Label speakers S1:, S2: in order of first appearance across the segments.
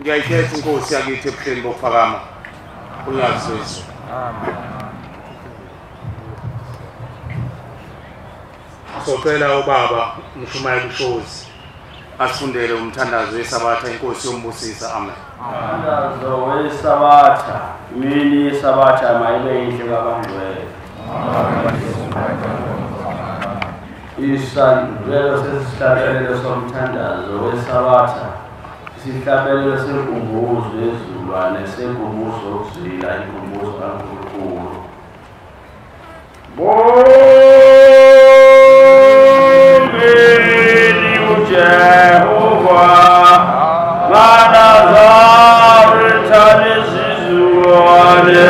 S1: Ngiyayikhetha inkosi yakithi ebuhleni bokuphakama uNyazi Lwezulu.
S2: Amen.
S1: Socela ubaba uMshumayeli uShozi asifundele umthandazo weSabatha, inkosi yombusisa. Amen.
S3: Umthandazo weSabatha. Imini yeSabatha mayibe yinhle kwabangcwele. Isandulelo sesihlabelelo somthandazo weSabatha, isihlabelelo senkumbuzo yezulwane, senkumbuzo yokuzila, inkumbuzo kaNkulunkulu. Bongeni uJehova, nganazaretha nezizukulwane.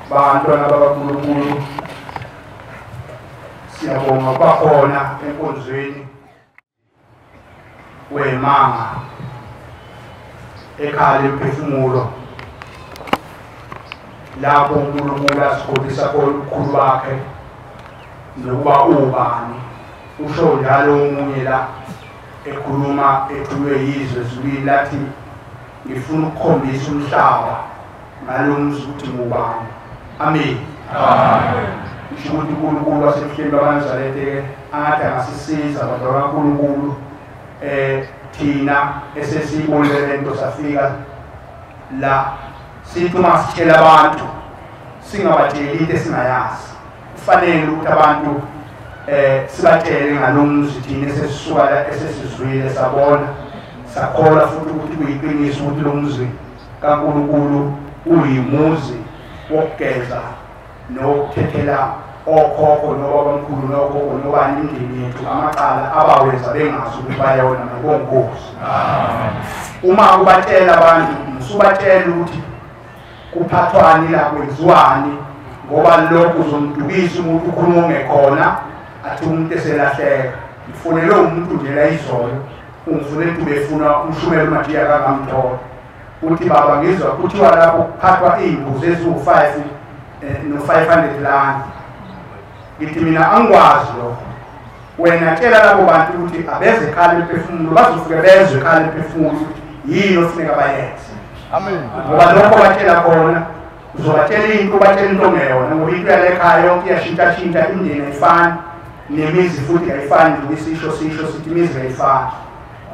S4: Bantwana bakaNkulunkulu, siyabonga kwakhona enkonzweni wemanga ekhaya lemphefumulo, lapho uNkulunkulu asikhombisa khona ubukhulu bakhe nokuba ubani. Usho njalo omunye la ekhuluma ethunywe yizwe ezulwini, lathi ngifuna ukukhombisa umhlaba ngalo mzi ukuthi ngubani. Amen.
S2: Amen.
S4: Ngisho ukuthi uNkulunkulu wasemhlabeni babaNazaretha angathi angasisiza abantu bakaNkulunkulu, thina esesiyibonile lento safika la, sithi uma sitshela abantu singabatsheli into esingayazi. Kufanele ukuthi abantu sibatshele ngalo mzi thina esesisuka la, esesizwile sabona sakholwa futhi ukuthi kuyiqiniso ukuthi lo mzi kaNkulunkulu uyimuzi wokugeza nokuthethela okhokho nobabamkhulu nogogo nobani imindeni yethu amacala abawenza bengazi ukuthi bayona nobongozi. Uma kubatshela abantu, usubatshela ukuthi kuphathwani la, kwenziwani, ngoba lokhu uzomdukisa umuntu ukhuluma ongekhona, athi umuntu eselahleka. Ngifonele umuntu nje la izolo, ungifonele ukuthi ubefuna umshumela uMajiya kangamthola. Uthi baba ngizwa kuthiwa lapho kuphathwa iy'mbuzi eziwu-5 no-500 rand. Ngithi mina angikwazi lokho. Wena tshela labo bantu ukuthi abeze ekhaya lemphefumulo, bazofike bezwe ekhaya lemphefumulo ukuthi yini ofuneka bayenze.
S2: Amen.
S4: Ngoba lokho batshela khona, uzobatshela into, ubatshela into ongeyona, ngoba into yale ekhaya yonke iyashintsha-shintsha, imindeni ayifani, nemizi futhi ayifani, njengoba isisho sisho sithi imizi ayifani.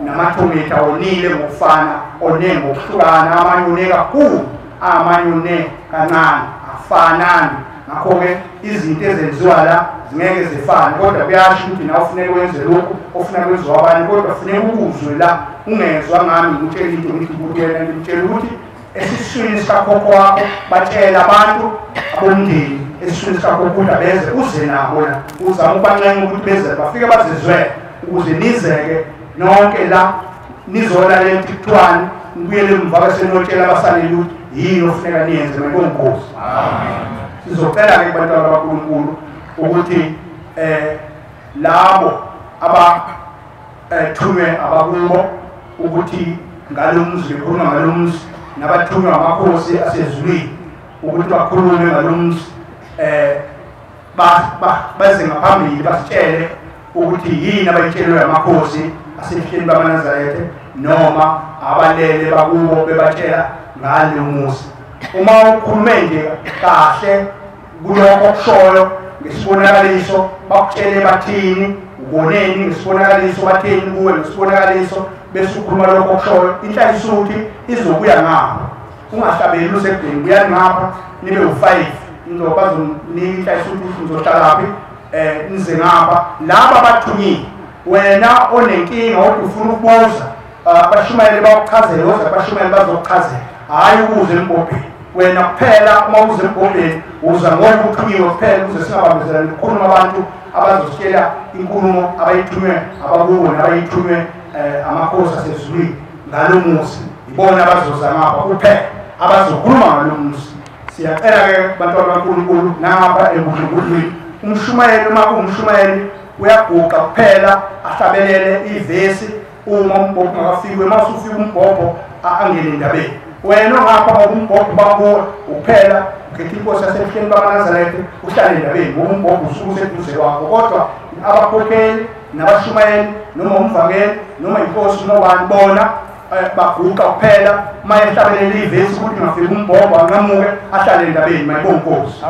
S4: Namathometa onile ngokufana, one ngokuhlukana, amanye one kakhulu, amanye one kancane, afanani. Ngakho-ke izinto ezenziwa la zingeke zifane, kodwa kuyasho ukuthi nawe ufuneka wenze lokhu ofuneka kwenziwa abanye, kodwa funeka ukuzwe la, ungezwa ngami ngikutshela into ngithi ukuthi wena ngikutshela ukuthi esiswini sikakhokho wakho batshela abantu abomndeni esiswini sikakhokho ukuthi abeze, uze nabo la, uzame ukubancenga ukuthi beze bafike bazizwele ukuze nizeke nonke la nizolalela ukuthi kuthiwani, nibuyele emva bese niyotshela abasalele ukuthi yini ofuneka niyenze mayibongozi.
S2: Amen.
S4: Sizocela-ke kubantwana bakaNkulunkulu ukuthi labo abathunywe abakubo ukuthi ngalo mzi bekhuluma ngalo mzi, nabathunywa amakhosi asezulwini ukuthi bakhulume ngalo mzi, baze ngaphambili basitshele ukuthi yini abayitshelwe amakhosi asebuhleni bamaNazaretha noma abalele bakubo bebatshela ngale muzi. Uma ukhulume nje kahle kulokho okushoyo ngesibonakaliso, bakutshele bathini, uboneni ngesibonakaliso, bathini kuwe ngesibonakaliso, bese ukhuluma lokho okushoyo, inhlayisuthi izobuya ngapha. Ungahlabeli usekudeni, buyani ngapha nibe u5 ngizobazonika inhlayisuthi nizohlalaphi, nize ngapha. Laba bathunyiwe, wena onenkinga odwa ufuna ukubuza, abashumayeli bakuchazele, oza abashumayeli bazokuchazela, hhayi ukuze embhobheni. Wena kuphela uma uze embhobheni uza ngoba uthunyiwe kuphela, ukuze singabambezelani ukukhuluma abantu abazositshela inkulumo abayithunywe abakubo nabayithunywe amakhosi asezulwini ngalo muzi. Ibona abazoza ngapha kuphela abazokhuluma ngalo muzi. Siyacela-ke bantwana baNkulunkulu nangapha ebudlubudlwini, umshumayeli uma kuwumshumayeli uyaguqa kuphela ahlabelele ivesi uma umbhobho ungakafiki. Uma usufika umbhobho angene endabeni. Wena ongapha ngoba umbhobho bakuwe kuphela ukhetha inkosi yasebuhleni bamaNazaretha uhlale endabeni ngoba umbhobho usuke useduze kwakho. Kodwa abakhokheli nabashumayeli noma umvangeli noma inkosi noma ubani bona baguqa kuphela uma ehlabelela ivesi ukuthi ngafika umbhobho anqamuke ahlale endabeni. Mayibonge inkosi.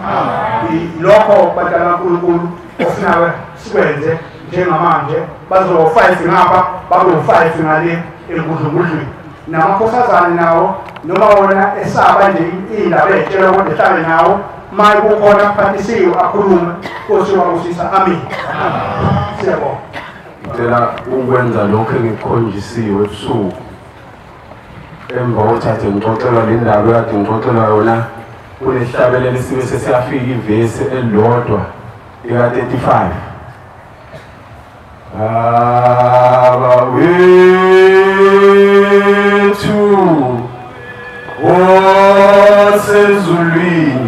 S4: Lokho bantwana baNkulunkulu ofuna sikwenze njengamanje. Bazoba u5 ngapha, babe u5 ngale enkudlungudlwini. Namakhosazane nawo noma wona esaba nje indaba etshelwa kodwa ehlale nawo, uma kukhona kuphathisiwe akhulume. Nkosi wabusisa. Amen. Siyabonga.
S3: Ngicela ukwenza lokho engikukhonjisiwe ebusuku emva kothathe ngixoxelwa le ndaba ekade ngixoxelwa yona. Kunehlabelelo sibe sesiyafika ivesi elilodwa eka-35. Baba wethu osezulwini,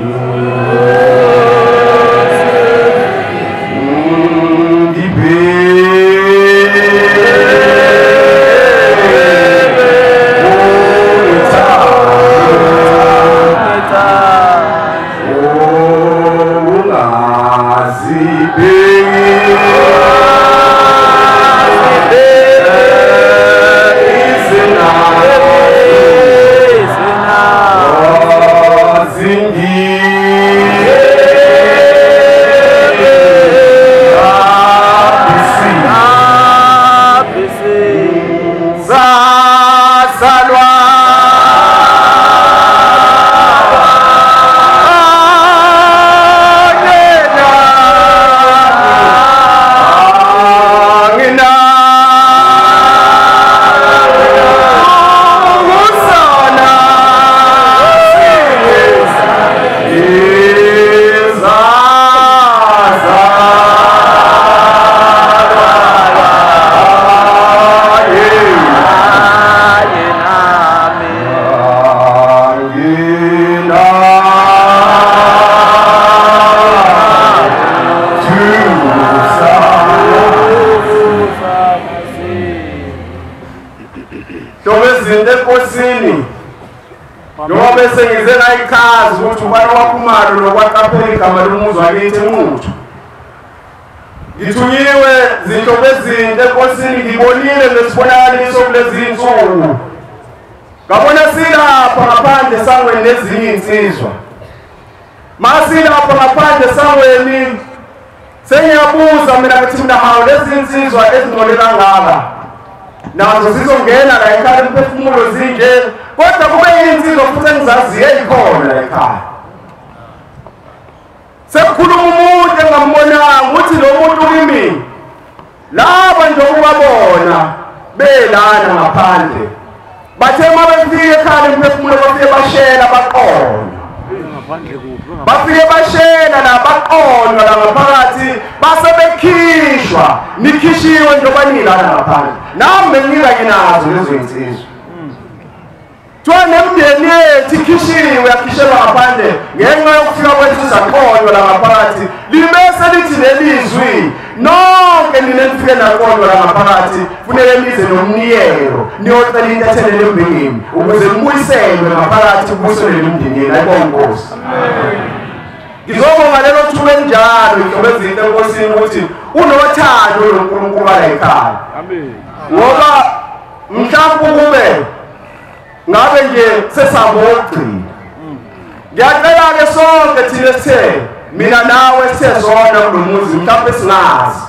S3: Sengize ngayichaza ukuthi ubani wakhumalo nokwaqaphela igama lomuzi wakithi eNquthu. Ngithunyiwe zinhlobo ezinde enkosini, ngibonile nesibonakaliso kulezi insuku. Ngabona silapha ngaphandle esangweni nezinye insizwa. Masilapha ngaphandle esangweni sengiyabuza mina ngithi mina hawu, lezi insizwa ezingcole kangaka nazo zizongena la ekhaya emphefumulo zinje, kodwa kube insizwa futhi engizaziyo eyikhona la ekhaya. Sekukhuluma umuntu engambonanga ukuthi lo muntu kimi laba nje ukubabona belana ngaphandle, bathe uma befika ekhaya emphefumulo bafike bashela baqonda, bafike bashela la baqondwa la ngaphakathi, base bekhishwa. Nikhishiwe njengoba nilana ngaphandle, nami bengikanye nazo lezo insizwa. Kuthiwa nemindeni yethu ikhishiwe, yakhishelwa ngaphandle ngenxa yokufika kwethu saqondwa la ngaphakathi. Libese lithi lelizwi, nonke nina nifike naqondwa la ngaphakathi, funeke nize nomnikelo niyocela intethelelo emndenini ukuze nibuyiselwe ngaphakathi, kubuyiselwe nemndeni yenu. Ayibonge inkosi. Ngizobonga lelo thuba elinjalo inhlobo ezinhle enkosini ukuthi unothando loNkulunkulu wala ekhaya.
S2: Amen.
S3: Ngoba mhlawumbe kube ngabe nje sesabogcina. Ngiyacela ke sonke thina sithe mina nawe sithe sona kulomuzi mhlawumbe singazi.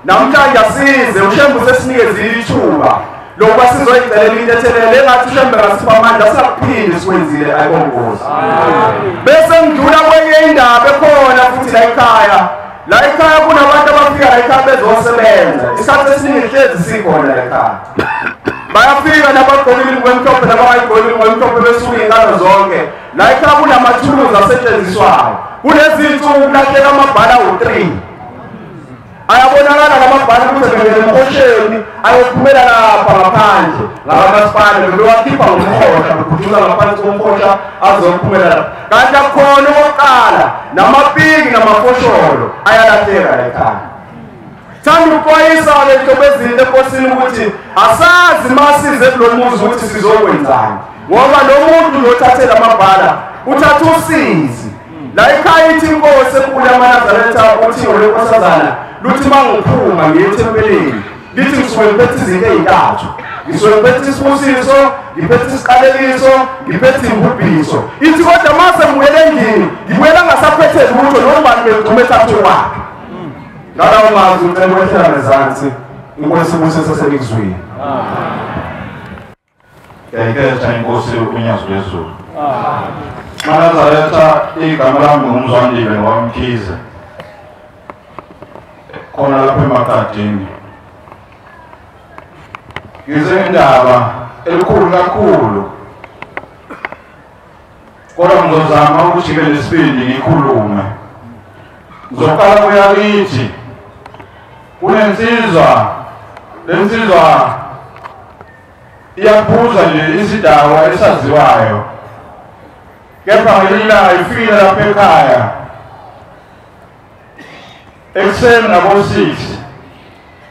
S3: Namhlanje asize uShembe sesinikezile ithuba lokuba sizoyicelela intethelelo engathi uShembe ngasipha amandla singaphindi sikwenzile ayibongozi. Bese ngidlula kwenye indaba ekhona futhi la ekhaya. La ekhaya kunabantu abafika la ekhaya bezosebenza. Isikhathi esiningi hlezi sikhona la ekhaya. Bayafika nabagqokile ingubo emhlophe nabangayigqokile ingubo emhlophe besuka iy'nkalo zonke. La ekhaya kunamathuluzi asetshenziswayo. Kunezinsuku kulahleka amabhala awu-3. Ayabonakala lamabhala ukuthi bengene emhosheni ayophumela lapha ngaphandle ngabamasipala bebewakhipha ngomhosha bekhuthuza ngaphansi komhosha azophumela lapha. Kanti akhona okokuqala namapiki namafosholo ayalahleka la ekhaya. Thanda ukuxwayisa-ke nhlobo ezinhle enkosini ukuthi asazi masize kulo muzi ukuthi sizokwenzani, ngoba lo muntu lothathela amabhala uthatha usizi. La ekhaya ithi inkosi enkulu yamaNazaretha uthingo lwenkosazana luthi mangiphuma ngiye ethempelini lithi ngisuke ngiphethe izinto ey'ntathu. Ngisuke ngiphethe isibusiso, ngiphethe isiqalekiso, ngiphethe imbubhiso. Ithi kodwa mase ngibuyele endlini ngibuyela ngasaphethe lutho noma ngigxume ethathwe kwakhe. Ngalawo mazwi ngicela ukwehlela ngezansi. Inkosi ibusise senikuzwile.
S5: Ngiyayikhetha inkosi uNyazi lwezulu. MaNazaretha, igama lami nguMzwandile ngwaMkhize, khona lapha eMaqadini. Ngize indaba elikhulu kakhulu, kodwa ngizozama ukuthi ngibe nesibindi ngikhulume. Ngizoqala kuyakithi. Kunensizwa, lensizwa iyaphuza nje isidawa esaziwayo, kepha ngelinye ilanga ifike lapha ekhaya ekuseni ngabo-6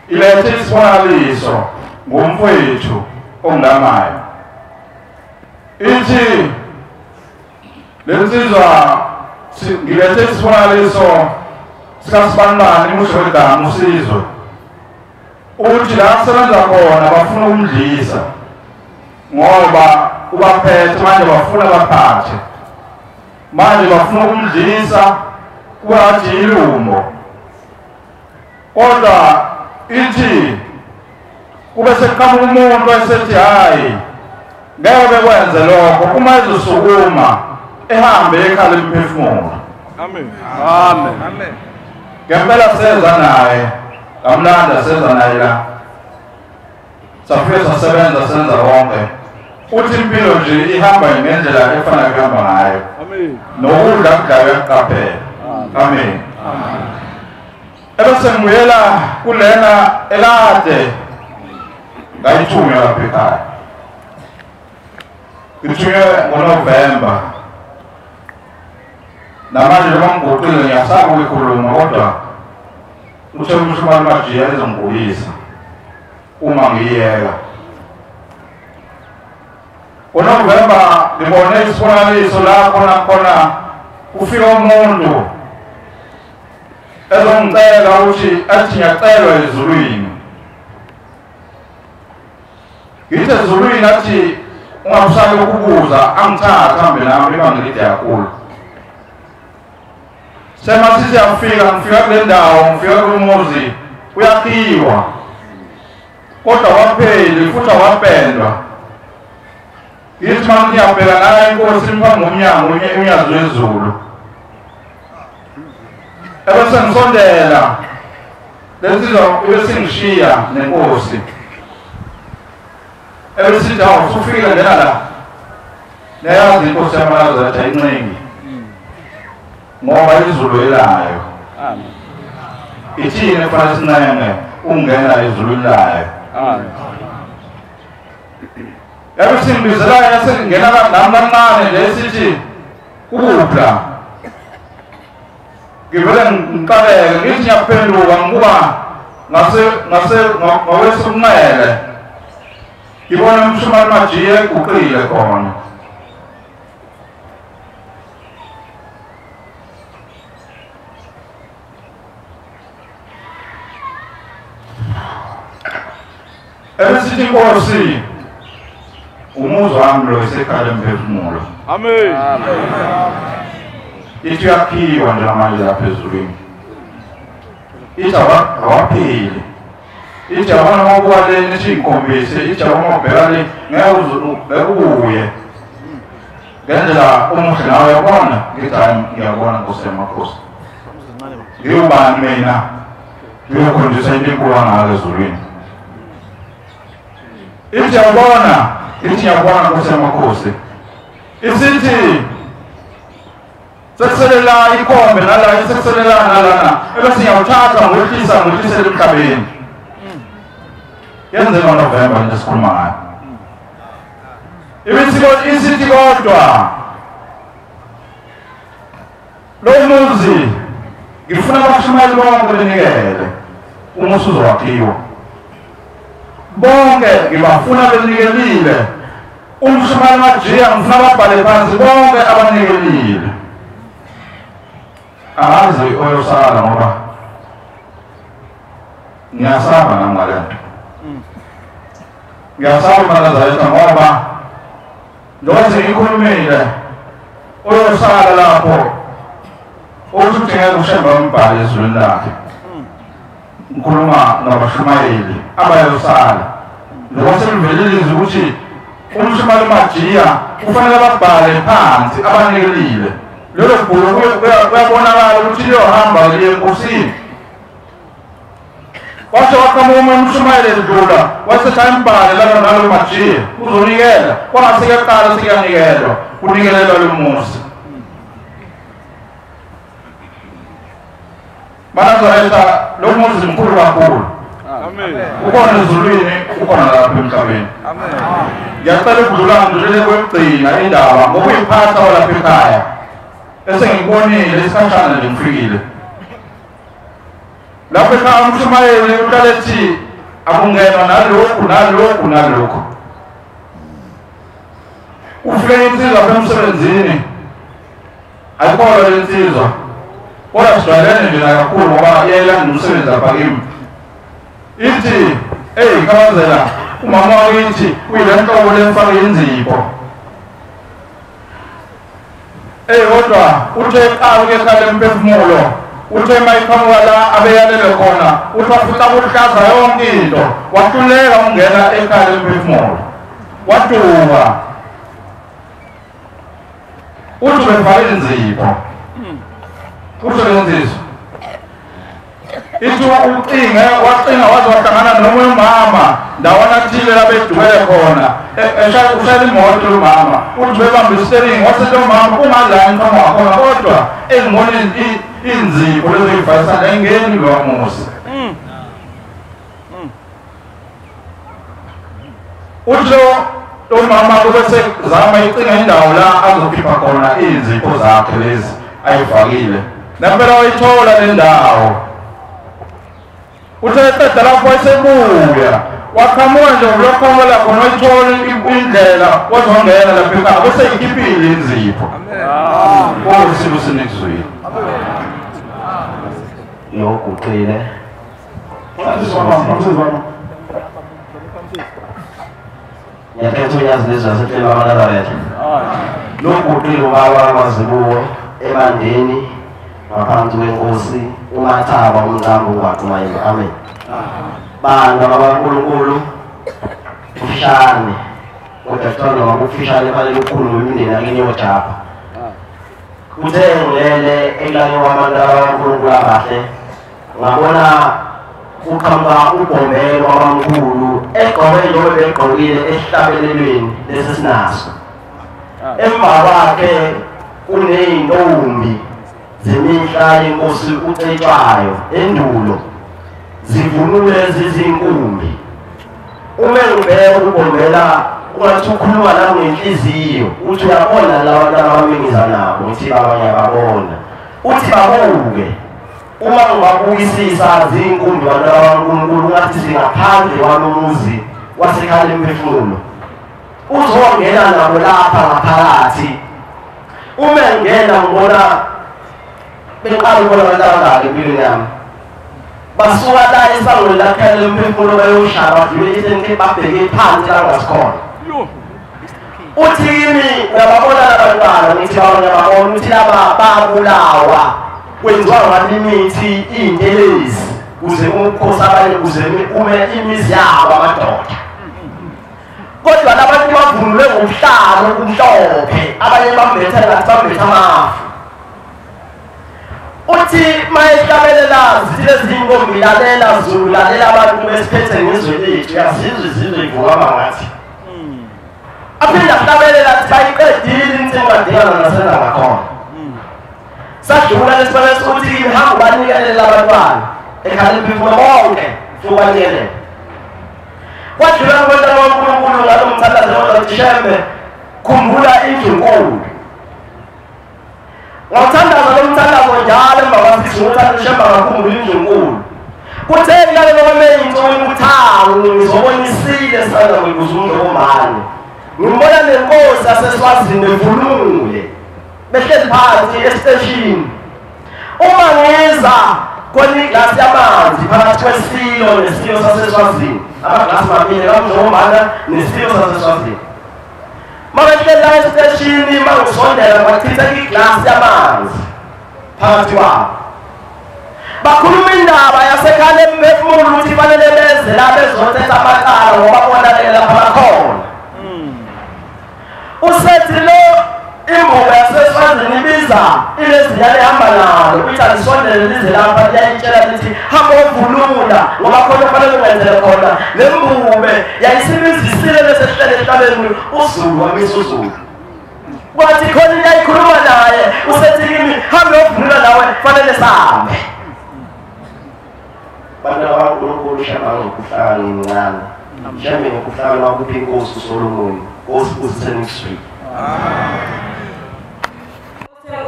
S5: ilethe isibonakaliso ngomfowethu ongilamayo. Ithi lensizwa ngilethe isibonakaliso sikasibanibani umusho wegama uSizwe, ukuthi la kusebenza khona bafuna ukumdlisa ngoba ubaphethe manje, bafuna baphathe manje, bafuna ukumdlisa kubathi ilumbo. Kodwa ithi kube sekuqhamuka umuntu esethi hhayi ngeke bekwenze lokho, uma ezosukuma ehambe ekhala imphefumulo.
S2: Amen. Amen. Amen.
S5: Ngempela seza naye, ngamlanda seza naye la, safike sasebenza senza konke. Uthi impilo nje ihamba ngendlela efana kuhamba ngayo.
S2: Amen.
S5: Nokudla kudlayo kuqaphela. Amen. Ebese ngibuyela kulena ekade ngayithunywa lapha ekhaya. Ngithunywe ngoNovemba. Namanje noma ngiguqile ngiyasaba ukuyikhuluma, kodwa uthe umshumane Majiya ezongibuyisa uma ngiyeka. NgoNovemba ngibone isibonakaliso la khona khona kufika umuntu ezongicela ukuthi athi ngiyacelwa ezulwini. Ngithi ezulwini, athi ungakusali ukubuza, angithathe hambe nami ibanga elide kakhulu. Sema siyafika, ngifika kule ndawo, ngifika kulo muzi uyakhiwa, kodwa wapheli futhi awapendwa. Ngithi uma ngiyabheka nayo inkosi iphambi komnyango uNyazi lwezulu. Ebese ngisondela lensizwa ibesingishiya nenkosi, ebesithi hawu usufikile ngena la. Niyayazi inkosi yamaNazaretha ayincengi ngoba izulu elayo.
S2: Amen.
S5: Ithini kufanele sincenge ukungena ezulwini layo.
S2: Amen.
S5: Yabe simbizela yasengena nami kancane nje sithi ukudla. Ngivele ngiqaleke ngithi ngiyaphenduka ngikuba ngase ngawesokunxele ngibona umshumane Majiya eguqile khona. Ebesithi inkosi umuzi wami lo isekhaya lemphefumulo.
S2: Amen.
S5: Ithi uyakhiwa njengamanje lapha ezulwini. Ithi awaphili. Ithi abana makuwaleni ithi inkombise, ithi abamabheka le ngeke ubuye. Ngendlela omuhle nawe uyabona, ngithi hayi ngiyabona Nkosi yamakhosi. Ngiyubani mina? Ngiyokhonjiswa into enkulu kangaka ezulwini. Ithi yabona, ithi ngiyabona Nkosi yamakhosi. Isithi sekuselela ikhombe nala, sekuselela nalana, ebese ngiyawuthatha ngwehlisa ngwehlisele emhlabeni. Yenzeka ngoNovemba nje sikhuluma ngayo. Isithi kodwa lo muzi ngifuna abashumayeli bonke benikele, umuzi uzowakhiwa. Bonke ngibafuna benikelile. Umshumayeli Majiya ngifuna babhale phansi bonke abanikelile. Angazi oyosala ngoba ngiyasaba nami ngale nto. Ngiyasaba manazaretha ngoba njengoba sengikhulumile oyosala lapho ukuthi kudingeka uShembe umbhale ezulwini lakhe. Ngikhuluma ngabashumayeli abayosala. Njengoba selivelile izwi ukuthi umshumayeli Majiya kufanele babhale phansi abanikelile. Lelo bhuku kuyabonakala ukuthi liyohamba liye enkosini. Washo waqhamuka umshumayeli edlula wasethi ayimbhale lalo nalo Majiya uzonikela. Kwase kuyaqala sekuyanikelwa, kunikelelwa lo muzi. Manazaretha lo muzi mkhulu kakhulu.
S2: Amen.
S5: Ukhona ezulwini, ukhona lapha emhlabeni.
S2: Amen.
S5: Ngiyacela ukudlula ngidlulele kwekugcina indaba ngokuyiphatha walapha ekhaya. Esengibonile isikhashana nje ngifikile. Lapha ekhaya umshumayeli uqale ethi akungenwa nalokhu nalokhu nalokhu. Ufike insizwa lapha emsebenzini. Ayikholwa le nsizwa. Kodwa sijwayelene nje naye kakhulu ngoba iyayilanda umsebenzi lapha kimi. Ithi, eyi Khabazela, umama wakithi uyile nhlobo lemfake inzipho. Eyi kodwa uthe eqala ukuyeqala emphefumulo, uthe mayiqhamuka la abeyalele khona, uthi wafica kuhlaza yonke into, wahluleka ukungena ekhaya lemphefumulo. Waduka. Uthi ubefake inzipho. Usho le nsizwa. Ithi ucinge, wacinga waze wahlangana nomunye umama ndawana thile lapho edukele khona. Ushayela imoto lo mama, uthi bebamba isiteringi, wathi lo mama ungadlani nqhamuka khona kodwa engibona inzipho lezo ey'fayisana ayingeni kulowa muzi. Uthi lo mama kube sezama icinga indawo la azokhipha khona iy'nzipho zakhe lezi ayifakile. Nempela wayithola le ndawo. Uthe eqeda lapho wayesebuya waqhamuka nje ngolwaqhamuka khona wayithola indlela wazongena lapha ekhaya bese ikhiphile inzipho. Nkosi usinikuzwile.
S6: Yoguqile. Ngiyakhetha unyazi lezwi lasehlelo lwamaNazaretha. Loguqile ubaba wazibuko ebandeni ngaphansi kwenkosi uMathaba umncambo ungwaqumayini. Amen. Bantu bakaNkulunkulu ufishane, kodwa kuthiwa noma kufishane fanele ukhulume imindeni yakini iyojabha. Kuthe ngilele ekulale kwabantu bakaNkulunkulu abahle, ngabona kuqhamuka uBhombelo wabamkhulu egqoke njengoba begqokile esihlabelelweni lesi sinaso. Emva kwakhe kuney'ntombi zemihla yenkosi uCetshwayo endulo zivunule zizinkumbi. Uma ngibheka uBhombela ungathi ukhuluma nami ngenhliziyo, uthi uyabona laba bantu abami nabo, ngithi baba ngiyababona. Uthi babuke, uma ngibabukisisa zinkumbi abantu bakaNkulunkulu ungathi zingaphandle kwalo muzi wasekhaya lemphefumulo. Uzongena nabo lapha ngaphakathi. Uma ngena ngibona bengiqala ukubona abantu abangaka empilweni yami. Basuka la esangweni lakhe lomphefumulo bayoshaya badlule isenke babheke phansi la ngasikhona. Uthi kimi uyababona labantwana, ngithi ngiyababona. Uthi laba babulawa kwenziwa ngathi imithi iy'ntelezi kuze umkhosi abanye kuze ume imizi yabo amadoda. Kodwa labantu bavunule ngobuhlalo obumhlophe, abanye bambethe ngathi bambethe amafu. Uthi mayehlabelela zithi lezi nkombi, lalela Zulu, lalela abantu besiphethe ngezwe lethu, uyazizwa izizwe ivukama ngathi. Aphinde ahlabelela athi bayiqedile insingadingana nasenda ngakhona. Sadlula lesibane sokuthi hamba banikelela abantwana ekhala imphefumulo bonke fubanikelela. Kwadlula kubantwana baNkulunkulu ngalo mthandazo kodwa Shembe khumbula indlunkulu. Ngawuthandaza lo mthandazo njalo emva kwasithi nguthatha Shembe ngakhumbula indlunkulu. Kuthe kulale kwameyinsuku ukuthango ngizobonisile sisanda kuyibuza umntombane. Ngimbona nenkosi yaseSwazini evunule behleli phansi esiteshini. Uma ngiza khona iglasi yamanzi phakathi kwesilo nesilo saseSwazini, amaglasi mabili kamntombana nesilo saseSwazini. Mabehleli la esiteshini mangisondela kwachitheka iglasi yamanzi phakathi kwabo. Bakhuluma indaba yasekhaya emphefumulo ukuthi fanele beze la bezothetha amacala ngoba bonakele lapha bakhona. Usethi lo imbuka yaseSwazini ibiza ilezinyane ehamba nalo ithi alisondele lize lapha liyayitshela lithi hamba ovunula ngoba khona kufanele ungenzele khona. Le mbube yayisibizisile lesehlele emhlabeni uZulu wamisa uZulu. Kwathi khona iyayikhuluma naye usethi kimi hamba ovunula nawe fanele sahambe. Bantwana baNkulunkulu Shembe ngokuhlangana ngincane. Shembe ngokuhlangana wakuphi inkosi uSolomoni, Nkosi uzise next week.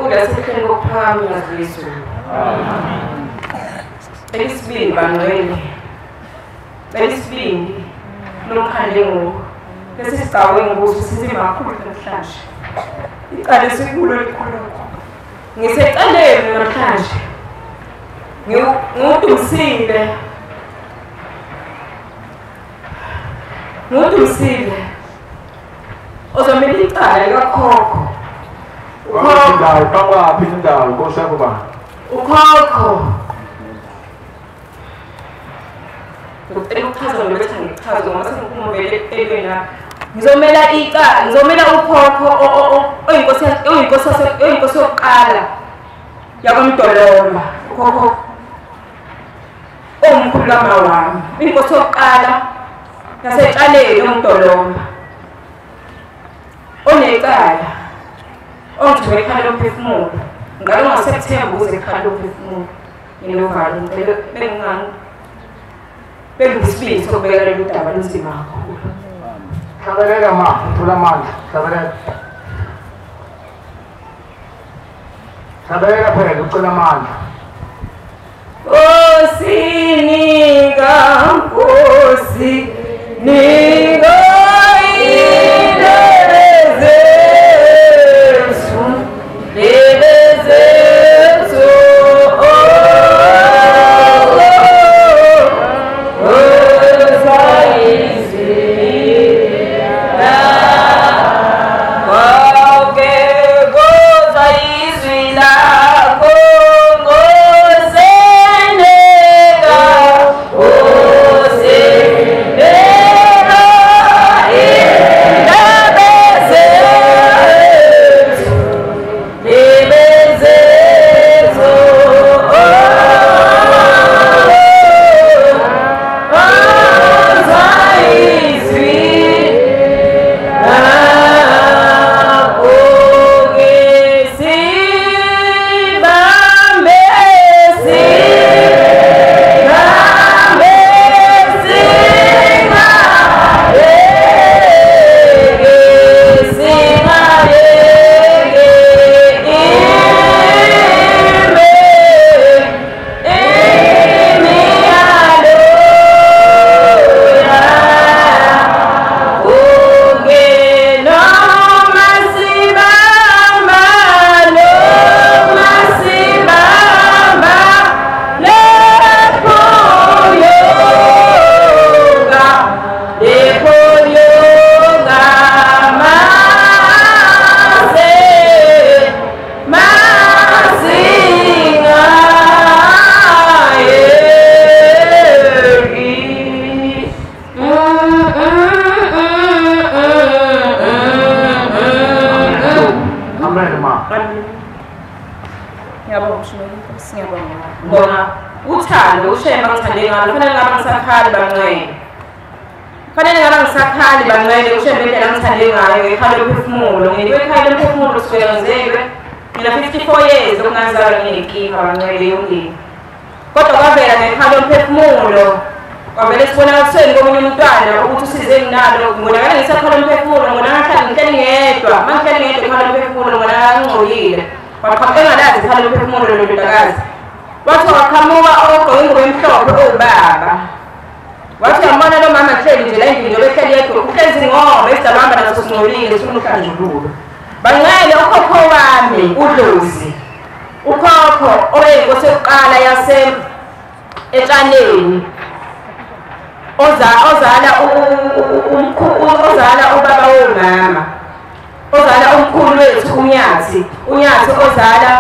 S7: Ulasekuhleni kokuphakama ngezulu. Elisibili bangcwele. Elisibili lomkhandle ngoku. Lesi sigcawu engukuso sinzima kakhulu namhlanje. Icala esikulo likhulu. Ngisecaleni namhlanje. Ngiwudumisile. Ngiwudumisile. Ozomela icala likakhokho.
S8: Indawo qawaphi indawo inkosi yakho ba?
S7: Ukhokho. Ngicela ukuchaza ngokuthi ngichaze ngoba sengiphuma vele empeleni lapha. Ngizomela icala, ngizomela ukhokho oyinkosi oyinkosi yokuqala yakwamdololo. Ukhokho omkhulu kamawami, inkosi yokuqala yasetshaleni yomdololo. Onecala ongithume ekhala lomphefumulo. Ngiqale ngoSeptember ukuze ekhala lomphefumulo. Nginovalo ngicela bengingani bengisibindi sokubeka lolu daba lunzima kakhulu.
S8: Hlabelela ma, thola amandla, hlabelela. Hlabelela phela ucela amandla.
S7: Nkosi nika, Nkosi nika indebe zethu, ndebe zethu, oh, bangcwele. Fanele ngabe ngisakhali bangcwele uShembe indlela angithande ngayo ekhaya lomphefumulo. Nginikwe ekhaya lomphefumulo kusukela ngizelwe. Ngina 54 years okungazalwa nginenkinga bangcwele yomndeni. Kodwa kwavela ngekhaya lomphefumulo. Kwavele esibonakalisweni komunye umntwana ukuthi usize nginalo. Ngibonakala ngisekhala lomphefumulo, ngibonakala ngihleli ngedwa. Uma ngihleli ngedwa ekhala lomphefumulo ngibonakala ngingcolile. Waqhamuka engalazi ikhala lomphefumulo lo ndodakazi. Wathi waqhamuka ogqoke ingubo emhlophe owubaba. Wathi uyambona lo mama hleli nje la endlini njengoba ehleli yedwa, uhlezi ngoba isidalwa hamba naso singcolile sifuna uhlanjululwa. Bangcwele ukhokho wami uDlozi. Ukhokho owayeyinkosi yokuqala yase etshaneni. Ozala ozala ubaba womama. Ozala umkhulu wethu uNyathi. UNyathi ozala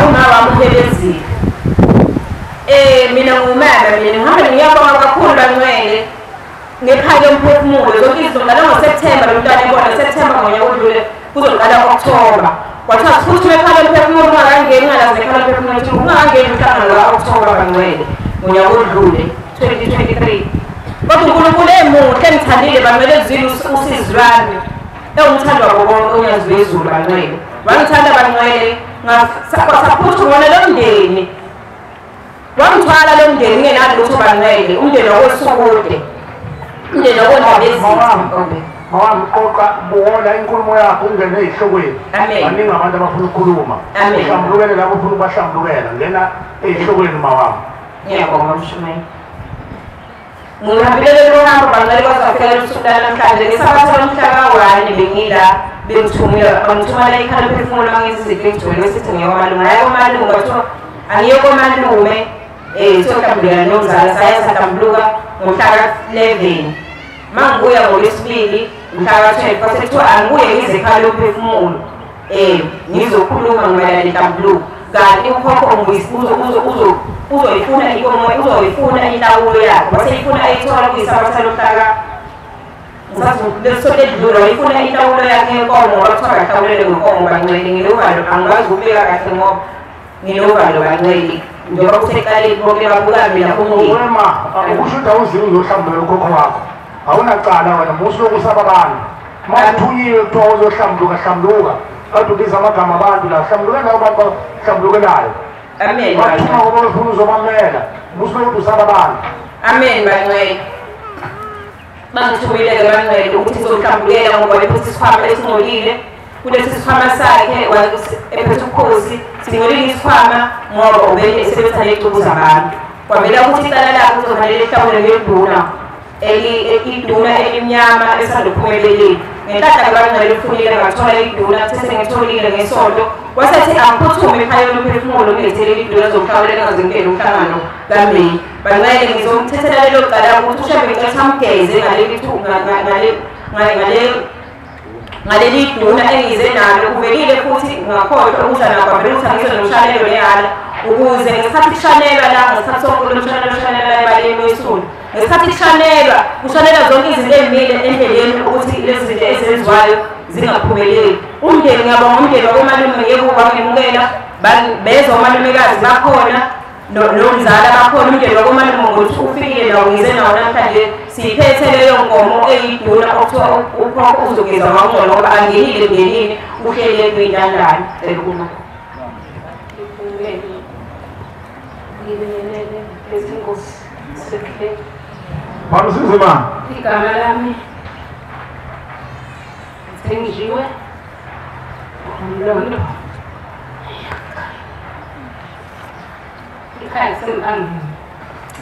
S7: umama wami uHelezile. Mina ngumama mina ngihamba ngiyabonga kakhulu bangcwele ngekhaya lomphefumulo. Zonke izinto ngiqala ngoSeptember lo mntwana ebona September ngonyaka odlule kuzoqala October. Kwathiwa siphuthume ekhaya lomphefumulo ungakangeni ngalazi ekhaya lomphefumulo ukuthi ungakangeni umhlangano ka-October bangcwele ngonyaka odlule 2023. Kodwa uNkulunkulu emuhle engithandile bangcwele ezwile usizi lwami ewumthando wabo bonke uNyazi lwezulu bangcwele. Wangithanda bangcwele kwasaphuthuma wona lo mndeni. Wangithwala lo mndeni ngingenalo lutho bangcwele, umndeni wakoSukude, umndeni wakoNdabezitha.
S9: Mawami qoqa buhola inkulumo yakho ungene ey'hlokweni. Baningi abantu abafuna ukukhuluma. Uhlambulukele labo ofuna ukubahlambulukela, ngena ey'hlokweni mawami.
S7: Ngiyabonga mshumayeli. Ngihambile lolu hambo bangcwele kwaze kwafika lolu suku lanamhlanje. Ngesabatha lomhla ka-1 bengila bengithumile bangithuma la ekhaya lomphefumulo uma ngenza izinto engijwayele besithi ngiya komalume. Ngaya komalume kwathiwa angiye komalume siyohlambulukela nomzala. Saya sahlambuluka ngomhla ka-11. Uma ngibuya ngolwesibili mhla ka-12 kwase kuthiwa angibuye ngize ekhaya lomphefumulo ngizokhuluma mayelana nenhlambuluko. Kanti ukhokho uzoyifuna inkomo, uzoyifuna inhlawulo yakhe. Waseyifuna ayithola kuyisabatha lomhla lesonto edlule, wayifuna inhlawulo yakhe yenkomo ngoba kuthiwa akahlawulele ngenkomo bangcwele. Nginovalo, angikwazi ukubeka kahle ngoba nginovalo bangcwele. Njengoba kusekuqaleni bonke babuka mina umndeni.
S9: Wema, ukusho ukuthi awuziwe uzohlambulula ukhokho wakho. Awunacala wena, musuke usaba abantu. Uma uthunyiwe kuthiwa uzohlambuluka, hlambuluka. Kade ubiza amagama abantu la, hlambulukela labo bantu bahlambulukelayo.
S7: Amen.
S9: Bathuma ngoba befuna uzobamela, musuke ukuthi usaba abantu.
S7: Amen bangcwele. Bangithumile-ke bangcwele ukuthi ngizohlambulukela ngoba bephethe isikhwama esingcolile. Kulesi sikhwama sakhe ephethe ubukhosi, singcolile isikhwama ngoba ubele esebenzisa ney'cubu zabantu. Kwavela ukuthi icala lakhe kuzofanele lihlawulwe ngeduna, iduna elimnyama esanda kuphuma ebeleni. Ngenhlanhla-ke bangcwele ufunile ngathola iduna, kuthe sengitholile ngesonto wasethi angiphuthume ekhaya lomphefumulo ngilethele iduna zokuhlawulela ngaze ngingene umhlangano kaMeyi. Bangcwele ngizomthethela lelo cala ukuthi uShembe ngicela amgeze ngaleli duna engize nalo. Kuvelile futhi ngakhohlwa ukuza nakho, kwavela ukuthi angize nomshanelo nehala ukuze ngesikhathi kushanelwa la ngesikhathi sonke lomshanelo ushanelwa ebaleni wesulu. Ngesikhathi kushanelwa kushanelwa zonke izinto ey'mile endleleni ukuthi lezi zinto ezenziwayo zingaphumeleli. Umndeni ngiyabonga umndeni wakomalume ngeke wangemukela, bezwa omalumekazi bakhona nomzala bakhona. Umndeni wakomalume ngokuthi ufikile nawo ngize nawo namhlanje siyiphethe leyo nkomo eyiduna okuthiwa ukhokho uzogeza ngakungcono ngoba angenile emndenini uhleli kwintandane. Cela ukuma.
S10: Ngibingelele lezinkosi sekhaya.
S5: Bamsize ma.
S10: Igama lami Thenjiwe Mlondo. Ikhaya sembangeni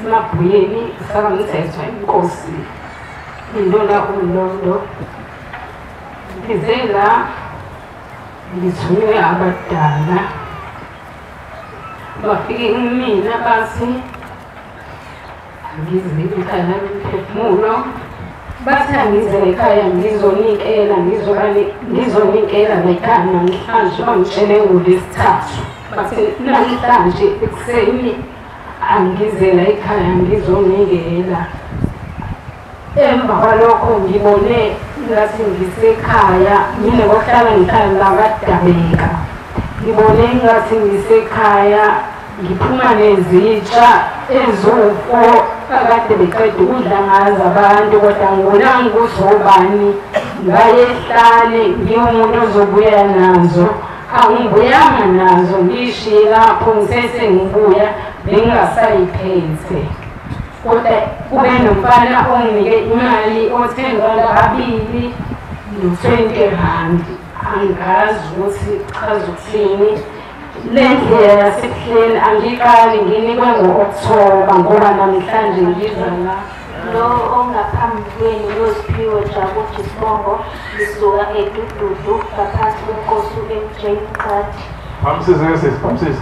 S10: emabhuyeni sakamthethwa inkosi indona uMlondo. Ngize la ngithunywe abadala bafike kumina bathi angize ekhaya lomphefumulo, bathi angize ekhaya ngizonikela ngizonikela ekhaya namhlanje. Bangitshele ngolwesithathu bathi namhlanje ekuseni angizela ekhaya ngizonikela. Emva kwalokho ngibone ngathi ngisekhaya, mina ngokuhlala ngihlala lakadabeka. Ngibone ngathi ngisekhaya Ngiphuma nezitsha eziwu-4 akade beqeda ukudla ngazo abantu, kodwa ngibonanga ukuthi obani. Ngayehlane ngiwumuntu ozobuya nazo, angibuyanga nazo, ngishiye lapho ngisese ngibuya bengingasayiphethe. Kodwa kube nomfana onginike imali othenga kabili no-20 rand. Angazi ukuthi chaza ukuthini. Le ndlela yasebuhleni angiqali, nginikwe ngo-Okthoba ngoba namhlanje ngiza la.
S11: Lo ongaphambi kwenu Noziphiwe Jabu Sibongo, ngisuka eDududu ngaphansi kwenkosi u-MJ Mqadi.
S5: Bamsize ke sisi, bamsize.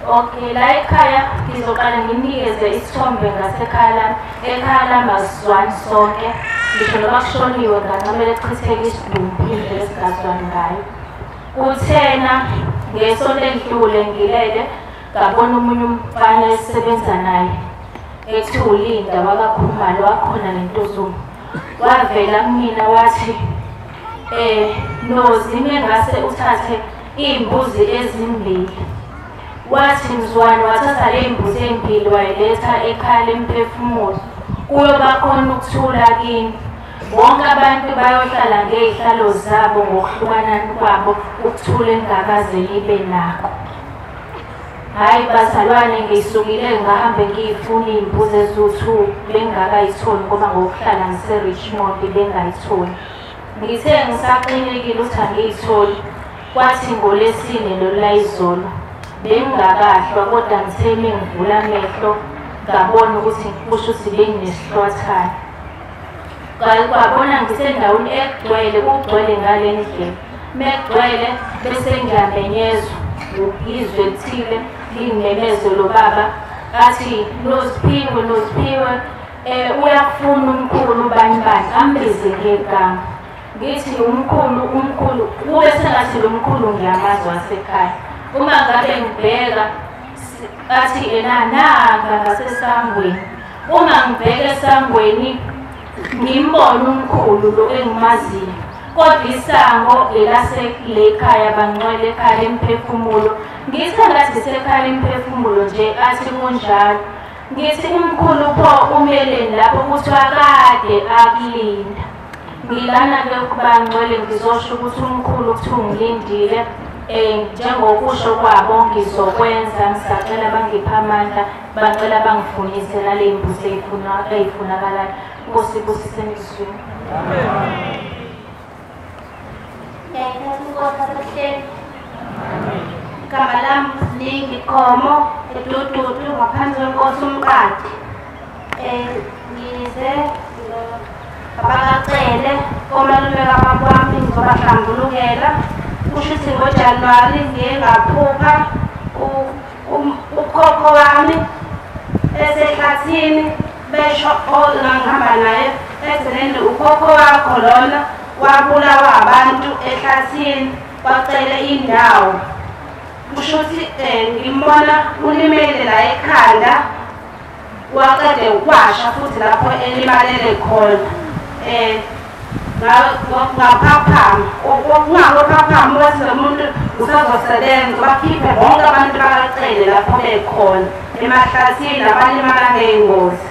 S11: Okay, la ekhaya ngizoqala nginikeze isithombe ngasekhaya lami. Ekhaya lami asizwani sonke, ngisho noma kushoniwe ngancamela kuchitheke isidumbu indlela esingazwani ngayo. Kuthena ngesonto elidlule ngilele ngabona omunye umfana esisebenza naye ethi uLinda wakaKhumalo wakhona nentuzuma. Wavela kumina wathi Nozi mengase uthathe iy'mbuzi ezimbili. Wathi mzwane wathatha le mbuzi embili wayiletha ekhaya lemphefumulo, kuyoba khona ukuthula kini. Bonke abantu bayohlala ngey'hlalo zabo ngokuhlukana kwabo, ukuthula engakaze libe nakho. Hhayi bazalwane, ngisukile ngahambe ngiyifuna iy'mbuzi eziwu-2 bengingakayitholi ngoba ngokuhlala ngise-Richmond bengayitholi. Ngithe ngisaqinekile ukuthi angiyitholi, kwathi ngolesine lolu layizolo bengingakahlwa, kodwa ngithe mengivula amehlo ngabona ukuthi kusho ukuthi benginesihlwathana. Kwabona ngisendaweni egcwele, kugcwele ngale ndlela. Mekugcwele bese ngiyamenyezwa izwi elithile lingimemeze lo baba athi Noziphiwe, Noziphiwe, uyafuna umkhulu bani bani, ambize ngegama. Ngithi umkhulu, umkhulu, kube sengathi lo mkhulu ngiyamazi wasekhaya. Uma ngabe ngibheka athi ena nanga ngasesangweni. Uma ngibheka esangweni ngimbona umkhulu lo engimaziyo, kodwa isango elasekhaya bangcwele ekhaya lemphefumulo. Ngithi ngathi sekhaya lemphefumulo nje, athi kunjalo. Ngithi umkhulu pho umeleni lapho kuthiwa kade akulinda. Ngilana-ke bangcwele ngizosho ukuthi umkhulu kuthiwa ungilindile. Njengokusho kwabo ngizokwenza, ngisacela bangiphe amandla, bacela bangifunise nale mbuzi ey'funakalayo. Nkosi ibusise emizweni.
S12: Igama lami Ziningi Khomo, eDududu ngaphansi kwenkosi uMqadi. Ngize abakacele komalume kababa wami ngizobahlambulukela. Kusho ukuthi ngoJanuwari ngiye ngaphupha ukhokho wami esehlathini, besho ngihamba naye ethi ukhokho wakho lona wabulawa abantu ehlathini, wacela indawo. Kusho ukuthi ngimbona ulimele la ekhanda, waqede ukwasha futhi lapho elimalele khona. Ngaphaphama, ungakophaphama ukuthi lo muntu usazosebenza, bakhiphe bonke abantu bakacele lapho bekhona emahlathini abalimala ngey'ngozi.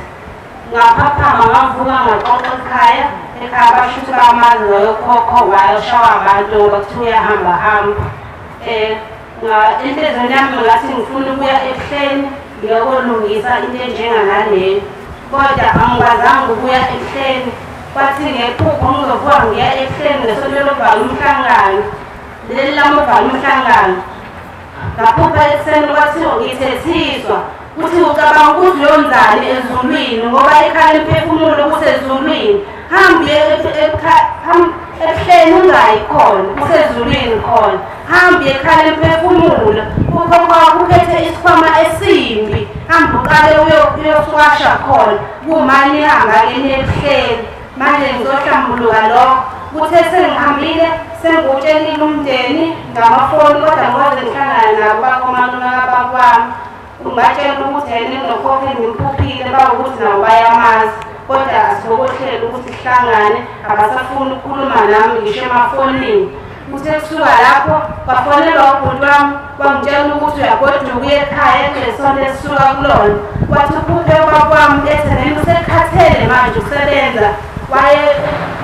S12: Ngaphaphama ngavuka ngaxoxa ekhaya, ekhaya basho ukuthi bamazi loyo khokho wayoshawa abantu ngoba kuthiwa uyahamba hamba. Enhliziyweni yami ngathi ngifuna ukuya ebuhleni ngiyokolungisa into enjenganaleyo, kodwa angikwazanga ukuya ebuhleni. Kwathi ngephupho ngizovuka ngiya ebuhleni ngesonto lokuvala umhlangano, leli lami ovala umhlangano. Ngaphupha ekuseni kwathiwa ngithethiswa ukuthi ucabanga ukuthi uyonzani ezulwini ngoba ekhaya lemphefumulo kusezulwini. Hambe ebuhleni ungayi khona, kusezulwini khona. Hambe ekhaya lemphefumulo, ukhokho wakho uphethe isikhwama esimbi, hambe uqale uyoswasha khona. Kumane nihamba-ke niye ebuhleni. Manje ngizohlambuluka lokho. Kuthe sengihambile sengiwutshelile umndeni ngamafoni, kodwa ngoze ngihlangane nabo bakomalume kababa wami. Ngibatshela ukuthi yena nginokhokho engimphuphile, bawukuthi nabo bayamazi, kodwa asibokohleli ukuthi sihlangane, abasafuni ukukhuluma nami ngisho emafonini. Kuthe kusuka lapho kwafonelwa ubhuti wami wangitshela ukuthi uyagoduka uye ekhaya kulesonto esisuka kulona. Wathi uphuphe ubaba wami etheneni usekhathele manje ukusebenza, waye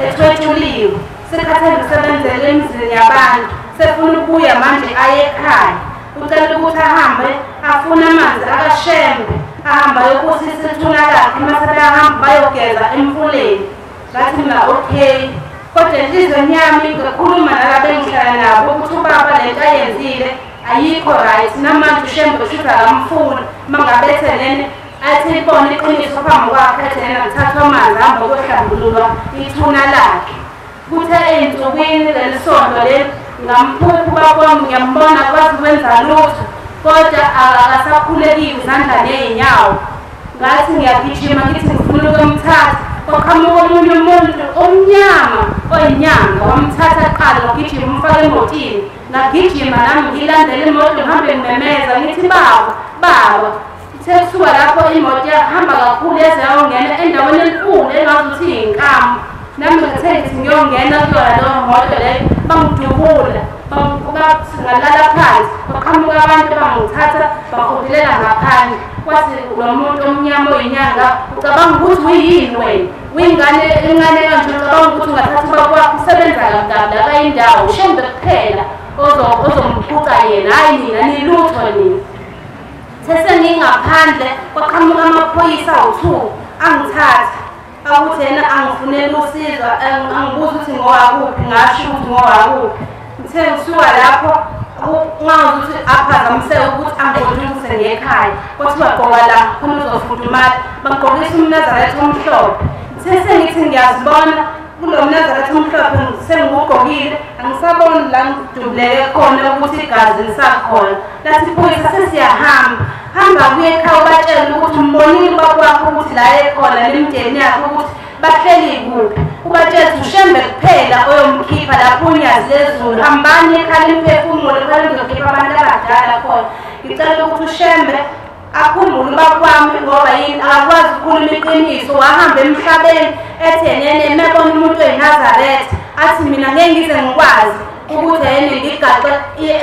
S12: ethwetshuliwe, sekhathele ukusebenzela emizini yabantu, sefuna ukubuya manje aye ekhaya. Ucela ukuthi ahambe afune amanzi akashembe, ahamba ayokusisa ithuna lakhe, mase bayahamba bayogeza emfuleni. Ngathi mina okay, kodwa enhliziyweni yami ngakhuluma nalaba engihlala nabo ukuthi ubaba lento ayenzile ayikho right, namanje ushembe shuthi akamfuni. Mangabe ethenene athi ibone iqiniso phambi kwakhe, ethenene athathwe amanzi ahambe kohlambululwa ithuna lakhe. Kuthe ey'nsukwini leli sonto leli ngamphupha ubaba wami, ngiyambona akwazi ukwenza lutho, kodwa akasakhulekile izandla ney'nyawo. Ngathi ngiyagijima ngithi ngifuna ukumthatha, kwaqhamuka omunye umuntu omnyama oyinyanga, wamthatha kuqala wagijima umfaka emotini. Ngagijima nami ngilandela imoto ngihambe ngimemeza ngithi baba baba. Ithe kusuka lapho imoto yahamba kakhulu yaze yayongena endaweni enkulu engazuthi iy'nkamu. Nami ngithe ngithi ngiyongena kuyona leyo moto leyo, bangidubula ngalala phansi, baqhamuka abantu bangithatha bahudulela ngaphandle. Kwathi lo muntu omnyama oyinyanga, ucabanga ukuthi uyini wena, uyingane encane kanje, ucabanga ukuthi ungathatha ubaba wakho usebenza kabi akayindawo, ushembe kuphela ozomphuca yena, hhayi nina nilutho nina. Sesengingaphandle kwaqhamuka amaphoyisa awu-2 angithatha, akuthi yena angifunela usizo, angibuza ukuthi ngowakuphi, ngasho ukuthi ngowakuphi. Ngithe ngisuka lapho ungazi ukuthi aphazamiseke ukuthi angigodukise ngekhaya, kwathiwa gqoka la khona uzofudumala, bangigqokisa umNazaretha omhlophe. Ngithe sengithi ngiyazibona kulo mNazaretha omhlophe sengiwugqokile, angisaboni la ngidubuleke khona ukuthi igazi lisakhona. Lathi iphoyisa sesiyahamba, hamba kuye ekhaya ubatshele ukuthi umbonile ubaba wakho ukuthi la ekhona nemindeni yakhe ukuthi bahleli kuphi, ubatshele ukuthi ushembe kuphela oyomkhipha lapho unyazi lezulu, hambani ekhaya imphefumulo khona nizokhipha abantu abadala khona. Ngicela ukuthi ushembe akhumbule ubaba wami ngoba yini akakwazi ukukhuluma iqiniso, wahamba emhlabeni ethenene mebona umuntu oyiNazaretha athi mina ngeke ngize ngikwazi ukuthi yena ngigaxe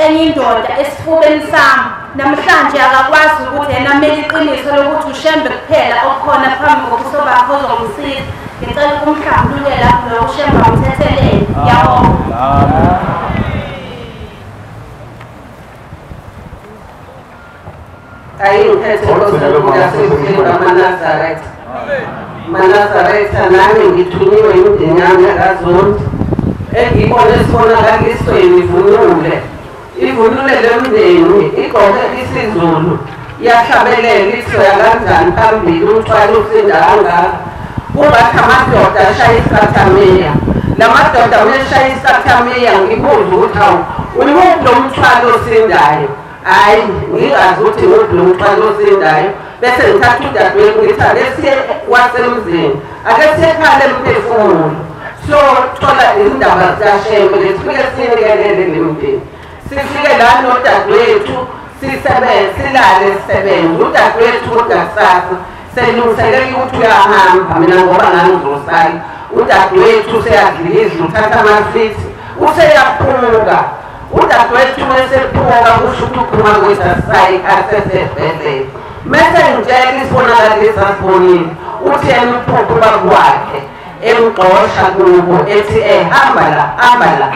S12: enye indoda esifubeni sami. Namhlanje akakwazi ukuthi yena amele iqiniso lokuthi ushembe kuphela okhona phambi kobuso bakhe ozomsiza. Ngicela ukumhlambulukela lo ushembe amthethelele. Ngiyabonga.
S13: Ayingiphethe amaNazaretha. MaNazaretha nami ngithunyiwe imindeni yami yakaZondi. Engibone sibonakalisweni ivunule. Ivunule lemndeni igqoke isiZulu. Iyahlabelela isoya kanjani phambili umthwalo usinda kangaka. Kungathi amadoda ashaya isathamiya. La madoda meshaya isathamiya ngibuza ukuthi hawu uyimuphi lo mthwalo osindayo? Hayi ngingazi ukuthi nguphi lo mthwalo osindayo. Bese ngithatha udadewethu ngithi ake siye kwasemzini, ake siye ekhaya lemphefumulo siyothola izindaba zikaShembe lesifike sinikelele lemndeni. Sifike la nodadewethu sisebenze silale sisebenze. Udadewethu kodwa kusasa selungiselela ukuthi uyahamba, mina ngoba ngangizosala. Udadewethu useyadlilizwa uthatha amafithi useyaphuka. Udadewethu mesephuka kusho ukuthi uphuma kwesasisayi asesebhedlela. Mese ngitshela isibonakaliso asibonile, uthi yena uphupha ubaba wakhe emgxosha kubo ethi hamba la, hamba la,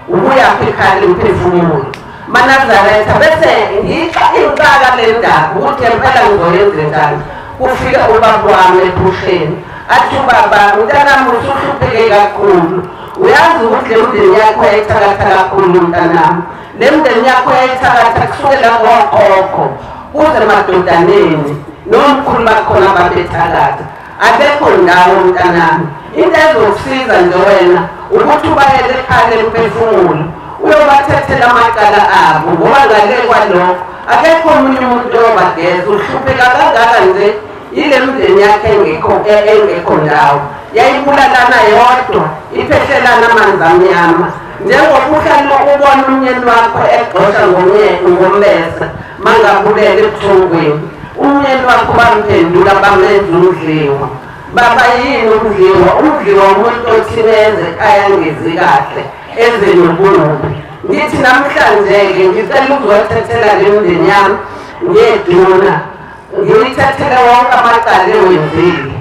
S13: ubuyaphi ekhaya lemphefumulo. MaNazaretha bese ingixaka le ndaba ukuthi ngempela ngizoyenze njani. Kufika ubaba wami ephusheni athi ubaba mntanami usuhlupheke kakhulu, uyazi ukuthi le mndeni yakho yayithakatha kakhulu mntanami, le mndeni yakho yayithakatha kusukela kokhokho kuze emadodaneni nomkhulu bakhona babethakatha, akekho ndawo mntanami. Into ezokusiza nje wena ukuthi ubayele ekhaya lemphefumulo uyobathethela amacala abo, ngoba ngale kwalokho akekho omunye umuntu oyobageza. Uhlupheka kangaka nje yile mndeni yakhe engekho ndawo, yayibulalana yodwa iphehlelana amanzi amnyama. Njengoba uhlala ubona umnyeni wakho egxosha ngommese mangabulele ebuthongweni, umnyeni wakho bamphendula bamenza umdliwa. Baba yini umdliwa? Umdliwa umuntu othi neze ekhaya angezi kahle, Ezenobubi. Ngithi namhlanje-ke ngicela ukuzothethela le mndeni yami ngeduna, ngiyithathele wonke amacala ewenzile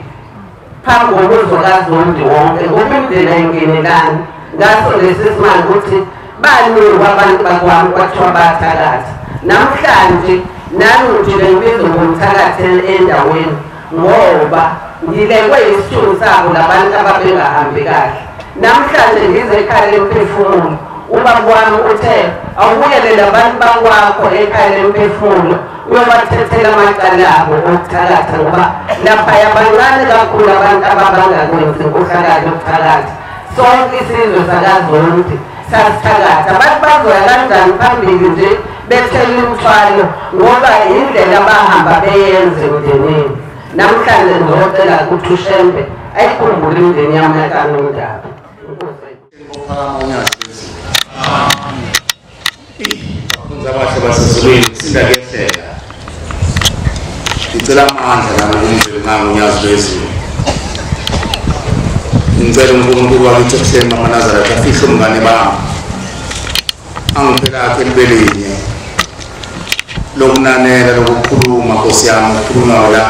S13: phambi komuzi kaZondi wonke, ngoba imindeni ayingenelani. Ngaso lesi simanga ukuthi banikwa abantu bakwami kwathiwa bathakatha. Namhlanje nami ngijule ngibizwe ngomthakathi endaweni ngoba ngilekwe isithunzi sabo labantu ababengahambi kahle. Namhlanje ngize ekhaya lemphefumulo, ubaba wami uthe awubuyele labantu bakwakho ekhaya lemphefumulo uyobathethela amacala abo okuthakatha, ngoba laphaya bancane kakhulu abantu ababangakwenzi inkohlakalo yokuthakatha. Sonke isizwe sakaZondi sasithakatha. Abantu bazoya kanjani phambili nje bethela imithwalo ngoba indlela abahamba beyenze emndenini. Namhlanje ngizocela ukuthi uShembe ayikhumbule imindeni yami yakaNondaba.
S1: Bakhonzi abahle basezulwini, sinda kuyehlela. Ngicela amandla nami kumveli ngangu Unyazi lwezulu. Ngicela uNkulunkulu wakithi ebuhleni bamaNazaretha afihle umngane bami, angiphe lakhe libelinye lokunanela lokukhuluma, Nkosi yami, ukukhuluma la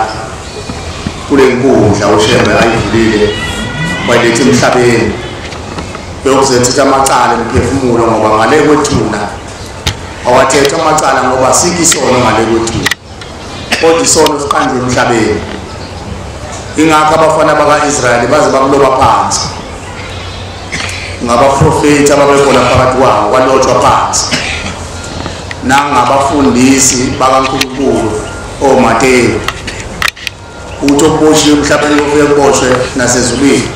S1: kule nkundla uShembe ayivulile wayiletha emhlabeni yokuzethetha amacala emphefumulo, ngoba ngale kwethuna awathetha amacala ngoba sikho isono ngale kwethuna, kodwa isono siqanjwe emhlabeni. Ingakho abafana baka-Israyeli baze bakuloba phansi ngabaprofethi ababekhona phakathi kwabo, kwalotshwa phansi, nangabafundisi bakaNkulunkulu oMateyu, ukuthi okuboshiwe emhlabeni kofike kuboshwe nasezulwini,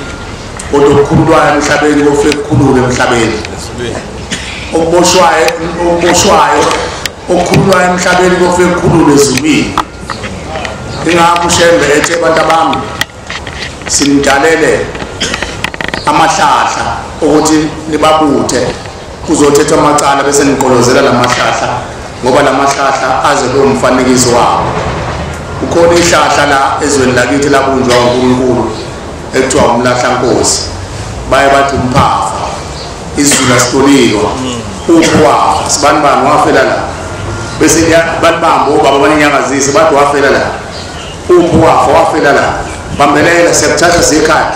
S1: kodwa okukhululwayo emhlabeni kofike kukhululwe emhlabeni. Okuboshwayo okukhululwayo emhlabeni kofike kukhululwe ezulwini. Ingakho uShembe ethe abantu abami sinidalele amahlahla ukuthi nibabuthe, kuzothethwa amacala bese niqolozela lamahlahla, ngoba lamahlahla aze lo mfanekiso wabo. Kukhona ihlahla la ezweni lakithi labunjwa uNkulunkulu ekuthiwa umlahlankosi, baye bathi umphafa, izulu asitoliwa, uphi wafa sibani bani wafela la, bese balibamba obaba banenyangazise bathi wafela la, uphi wafa wafela la, bambelela siyakuthatha siyekhaya,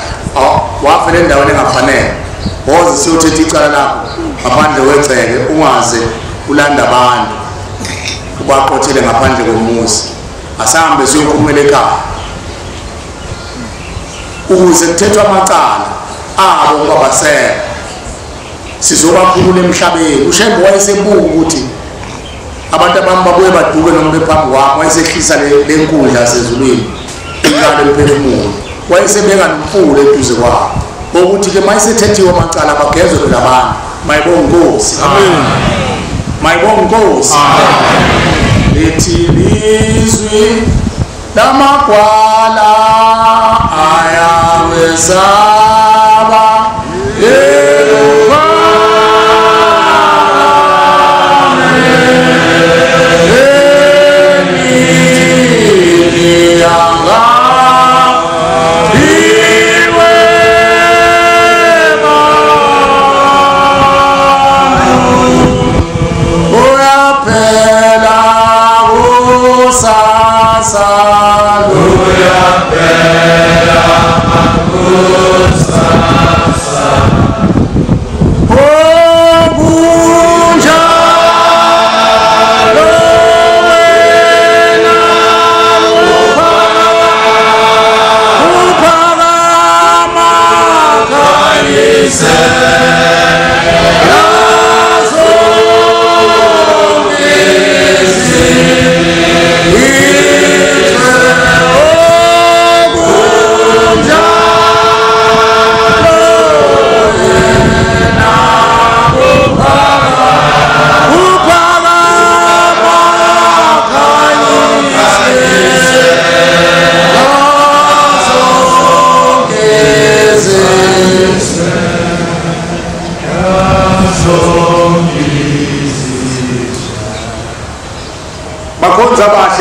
S1: wafela endaweni engafanele, woze siyothetha icala lakho ngaphandle kwegceke, ungaze ulanda abantu ubaqothele ngaphandle komuzi. Asambe siyokhulumela ekhaya ukuze kuthethwe amacala abo ngoba basele sizobakhulula emhlabeni. uShembe wayesebuka ukuthi abantu abami babuye baduke noma bephambi kwami, wayesehlisa le nkundla yasezulwini inkalo emphefumulo, wayesebeka nomfula eduze kwabo ukuthi-ke mayesethethiwe amacala bagezwe phela abantu. Mayibonga Nkosi, mayibonga Nkosi. Lithi lizwi lamagwala ayawesaba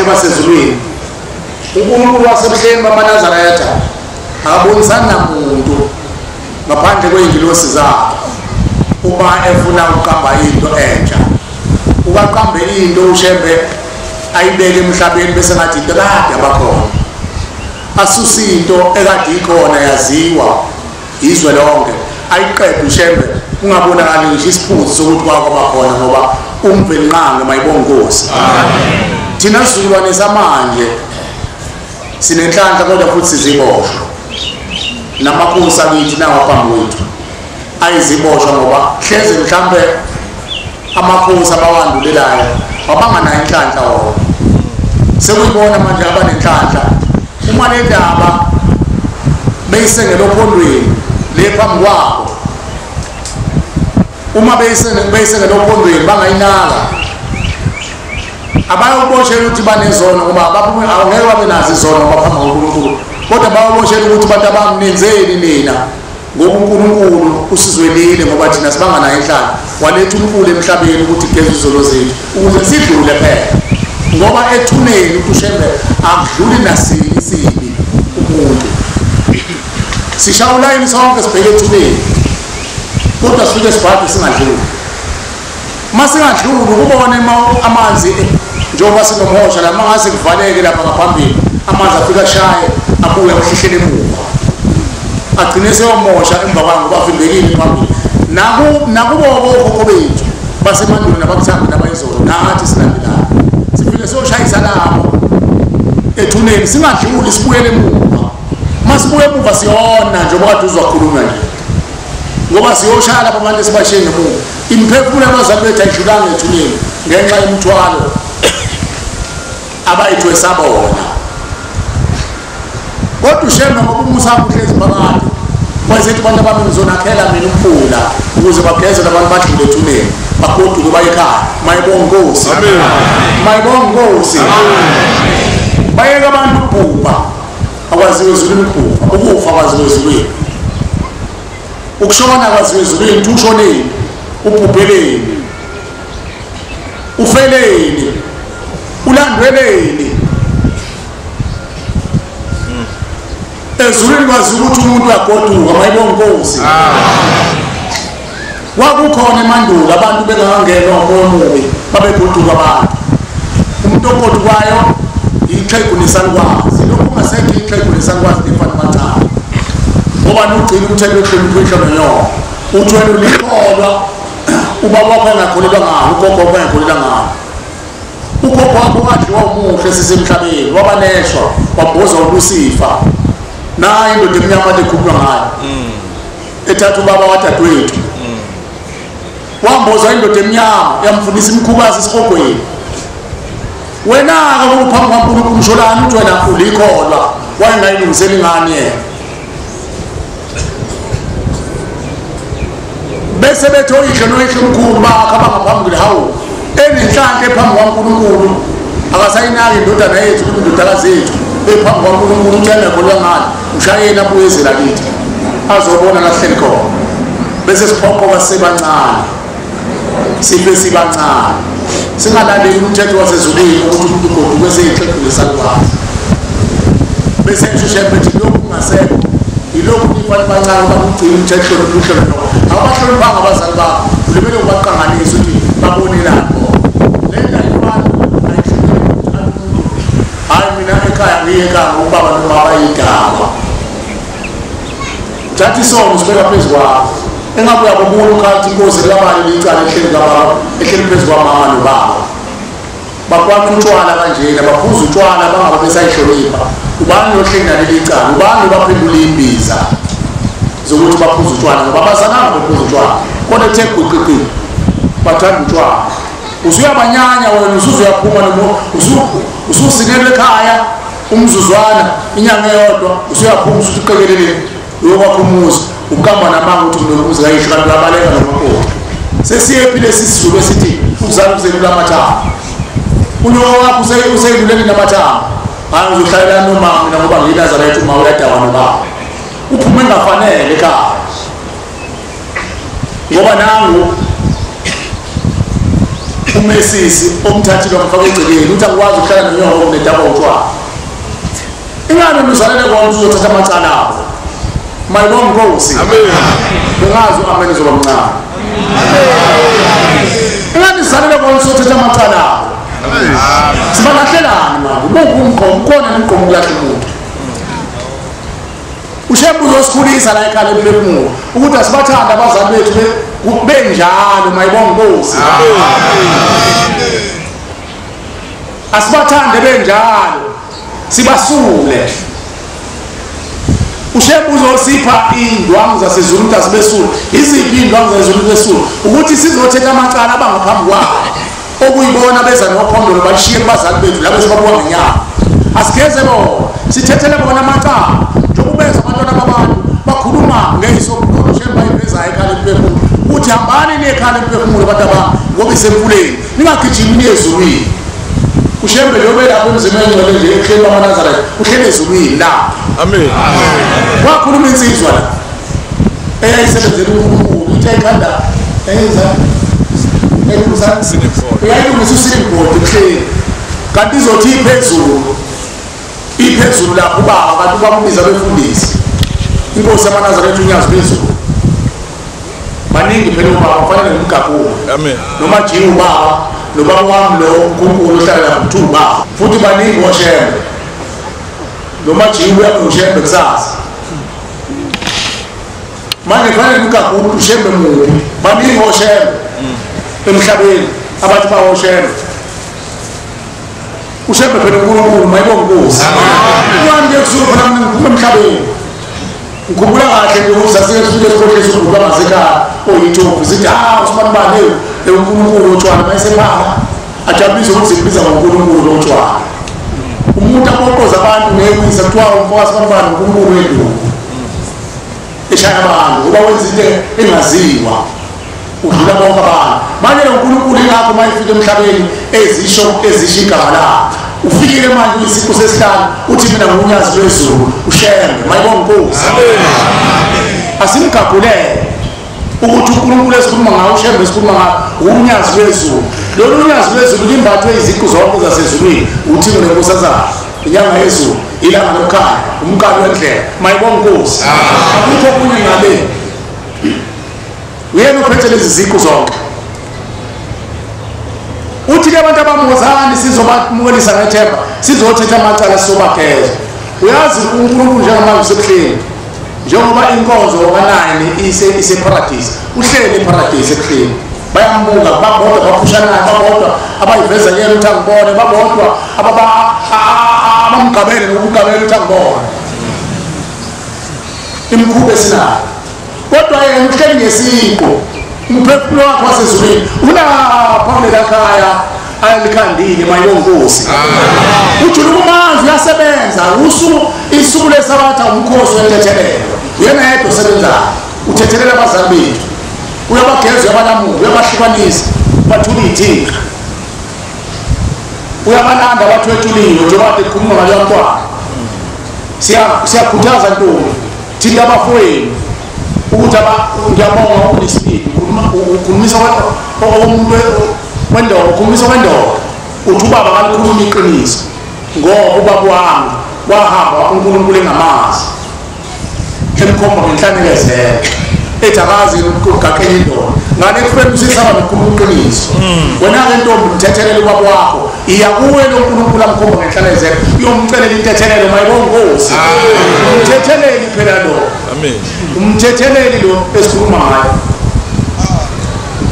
S1: Basezulwini. uNkulunkulu wasebuhleni bamaNazaretha akabonisani namuntu ngaphandle kwey'ngilosi zakhe. Uma efuna ukuqamba into entsha, ukaqambe into uShembe ayibeke emhlabeni bese ngathi into kade abakhona. Asuse into ekade ikhona yaziwa izwe lonke, ayiqede uShembe ungabonakali ngisho isiphuzo sokuthi kwakho bakhona ngoba uMvelinqangi mayibonga Nkosi. Thina sizukulwane samanje sinenhlanhla kodwa futhi siziboshwa. Namakhosi akithi nawo phambi kwethu ayiziboshwa ngoba hleze mhlambe amakhosi abawandulelayo abanganayo inhlanhla wona. Sekuyibona manje abanenhlanhla uma le ndaba beyisengele ophondweni le phambi kwabo, uma beyisengele ophondweni bangayinaka abayoboshela ukuthi banezono ngoba angeke babe nazo izono ngoba phambi koNkulunkulu, kodwa bayoboshela ukuthi abantu abamnenzeni nina ngoba uNkulunkulu usizwelile ngoba thina sibanganayo inhlanhla, waletha umfula emhlabeni ukuthi igeze izono zethu ukuze sidlule phela. Ngoba ethuneni ukuthi uShembe akudluli nasinye isibi umuntu. Sishaya ulayini sonke sibheke ethuneni, kodwa sifike sibhadwe singadluli. Uma singadluli ukubona amanzi njengoba sinomhosha la, mangase kuvaleke lapha ngaphambili amanzi afika ashaye abuye akuhlihlele emuva, agcine seyomosha emva kwayo ngoba avimbekile phambili. Nakubo okhokho bethu basemandulo nabakuthanda nabayizolo nathi silandelayo sifike siyoshayisa lapho ethuneni singadluli sibuyele emuva. Uma sibuye emuva siyona njengoba kade uzwakhuluma nje, ngoba siyoshaya lapho abantu esibashiye ngemuva. Imiphefumulo yabazali bethu ayidlulanga ethuneni ngenxa yemithwalo abayithwesa bona. Kodwa uShembe ngoba umusa uhlezi phakathi wayesethi abantu abami ngizonakhela mina umfula ukuze bageze labantu badlule ethuneni bagoduke baye ekhaya. Mayibonga Nkosi, mayibonga Nkosi. Bayeke abantu ukubhubha, akwaziwe ezulwini ukubhubha, ukufa akwaziwe ezulwini, ukushona akwaziwe ezulwini. Uthi ushoneni, ubhubheleni, ufeleni, ulandweleni. Ezulwini kwazi ukuthi umuntu uyagoduka. Mayibonga Nkosi. Kwakukhona emandulo abantu bengangenwa umoya omubi, babegoduka abantu. Umuntu ogodukayo ixhegu nesalukwazi. Lokhu kungasekho ixhegu nesalukwazi lifana amancane, ngoba nugcina umthetho wehlonipho nonyoko. Uthi wena ulikholwa, ubaba wakho engakholelwa ngawo, ugogo wakho engakholelwa ngawo. Ugogo wakho wadliwa umuhle sisemhlabeni, wabaneshwa, wambozwa uLusifa. Nayi indoda emnyama ade ekhulunywa ngayo ethatha ubaba wadadewethu, wambozwa indoda emnyama yamfundisa imikhubazi esihogweni. Wena-ke ngoba phambi kwaNkulunkulu umsholani uthi wena ulikholwa, wayengayilungiseli ingane yena. Bese bethi oyihlo noyihlo omkhulu bakhe abangaphambili, hawu enenhlanhla ephambi kwaNkulunkulu akasayinaki indodana yethu noma indodakazi yethu ephambi kwaNkulunkulu, uthi engakholwa ngani, ushayeni abuye ezela kithi azobona la sihleli khona. Bese siphoqoka sibancane, sife sibancane, singalandeli umthetho wasezulwini ukuthi umuntu ugoduke eseyixhegu nesalukwazi. Bese esho uShembe ethi lokhu kungasekho yilokhu nifane bancane bakugcina umthetho oluhle lokho. Abahloniphanga abazali bakho, ulimele ubaqanganise ukuthi babonelani bona. Le nto ayifani, ayihlukile umuntu. Hhayi mina ekhaya ngiye ekhaya ngobaba nomama bayidakwa. Uthatha isono usibeka phezu kwakho. Engabe uyabubula ukhathi inkosi likabani licala ehleli kababa, ehleli phezu kwamama nobaba. Bakwakha utshwala kanjena, baphuza utshwala bangabe besayihlonipha. Ubani ohleli naleli icala? Ubani obaphendula imbiza zokuthi baphuza utshwala? Ngoba abazananga bephuza utshwala, kodwa ethe gwiqiqi bathanda utshwala. Usuyabanyanya wena, usuzoyaphuma noma ususinelwe ekhaya umzuzwana inyanga eyodwa, usuyaphuma usuqikeleleni uyokwakha umuzi, ukamba namanga ukuthi unomuzi kayisho kanti uyabaleka nomakoti. Sesiyephi lesi sizulu esithi ukuzala kuzelula amathambo? Unyoko wakho useyiluleni namathambo. Hayi uzohlalela nomama mina ngoba ngiyiNazaretha, uma uyadawa nobaba. Uphume engafanele ekhaya ngoba nangu umesisi omthathile wamfaka egcekeni uthi akukwazi ukuhlala nonyoko nedaba utshwala. Ingane uzalele kona uzothatha amacala abo. Mayibonga Nkosi. Bengazi u-amen uzoba mncane. Ingani sizalele bona sothetha amacala abo. Sibalahlelani manje? Ubuphi umgqomo? Ukhona umgqomo kulahla umuntu. Ushembe uzosikhulisa la ekhaya lemphefumulo ukuthi asibathande abazali bethu benjalo, mayibonga Nkosi. Asibathande benjalo, sibasule. Ushembe uzosipha indwangu zasezulu ukuthi asibesule. Iziphi indwangu zasezulu besule? Ukuthi sizothetha amacala abangaphambi kwabo, okuyibona beza nokhondolo balishiye kubazali bethu labo esibabuka ngenyama. Asigeze bona, sithethele bona amacala. Njengoba abantwana babantu bakhuluma ngeyisobukhulu Shembe ayivezayo ekhaya lemphefumulo ukuthi hambani niye ekhaya lemphefumulo abantu abami ngoba isemfuleni, ningagijimi niye ezulwini. uShembe lobe lapho emzimeni engcwele nje ehleli bamaNazaretha, uhleli ezulwini la.
S5: Amen.
S1: Wakhuluma insizwa la eyayisebenzela uNkulunkulu, ithe ikhanda eyenza eyayilungisa usilingodi ebuhleni, kanti izothi iphezulu iphezulu lapho ubaba kanti ubambiza befundisi inkosi yamaNazaretha uNyazi phezulu. Baningi phela ubaba kufanele ngimgabule.
S5: Amen.
S1: Noma jiwe ubaba nobaba wami lo uNkulunkulu ohlala lapho kuthiwa ubaba, futhi baningi oShembe noma jiwe uyabe uShembe kusasa. Manje kufanele ngimgabule uShembe muphi? Baningi oShembe emhlabeni abathi bawoShembe. uShembe phela uNkulunkulu, mayibonga Nkosi. Wami ke kusuka phela mina ngiphuma emhlabeni. Ngikhumbula kahle nje ukuthi sasike sifike esikoleni sokuba ngasekhaya oyintombi sithi ah usibanibani uNkulunkulu otshwala mayesephaka ajabulise ukuthi simbiza ngoNkulunkulu otshwala. Umuntu aboqoza abantu ngewisa kuthiwa umfowethu sibanibani uNkulunkulu wenduku eshaya abantu ngoba wenza into engaziwa udlula bonke abantu. Manje lo uNkulunkulu ingakho mayifika emhlabeni ezisho ezisho igama lakhe. Ufikile manje isiqu sesihlanu uthi mina nguNyazi lwezulu uShembe, mayibonga Nkosi. Asimgabulele ukuthi uNkulunkulu esikhuluma ngawo uShembe esikhuluma ngawo uNyazi lwezulu. Lolu Nyazi lwezulu limbathwe iziqu zonke zasezulwini, uThingo neNkosazana, inyanga yezulu, ilanga lokukhanya, umkalo wendlela, mayibonga Nkosi. Akukho okunye ngale. Uyena ophethe lezi ziqu zonke. Uthi ke abantu abamuzani sizobamukelisa ngethemba, sizothetha amacala sizobageza. Uyazi uNkulunkulu njengamanje usebuhleni, njengoba inkonzo ka-9 iseparadise, uhleli eparadise ebuhleni. Bayambuka babodwa, baphushanayo babodwa, abayiveza yena ukuthi angibone babodwa, abamgabele nokugabela ukuthi angibone. Imikhuba esinayo kodwa yena uhleli ngesiqu. Umphefumulo wakhe wasezulwini ulapha kulela khaya alikhandile mayonkosi. Ujuluka umanzi uyasebenza usuku isuku lesabatha umkhosi wentethelelo. Uyena yedwa osebenzayo, uthethelela abazali bethu, uyabageza, uyabalamula, uyabahlukanisa, bathula iy'thinga, uyabalanda abathwetshuliwe njengoba kade kukhuluma ngaleyo mntwana. Siyakhuthaza ntombi thina abafowenu ukuthi ngiyabonga unesibindi ukhulumisa omuntu wendoda, ukhulumisa wendoda uthi ubaba kalikhuluma iqiniso ngoba ubaba wami wahamba uNkulunkulu engamazi emkhomba ngenhlanekezelo ethi akazi ukugaqela indoda ngale ekufeni usisaba nokukhuluma iqiniso. Wena-ke ntombi mthethelele ubaba wakho, iya kuwe lo Nkulunkulu amkhomba ngenhlanekezelo uyomcelela intethelelo, mayibonga Nkosi. Umthetheleli phela lo.
S5: Amen.
S1: Umthetheleli lo esikhuluma ngayo,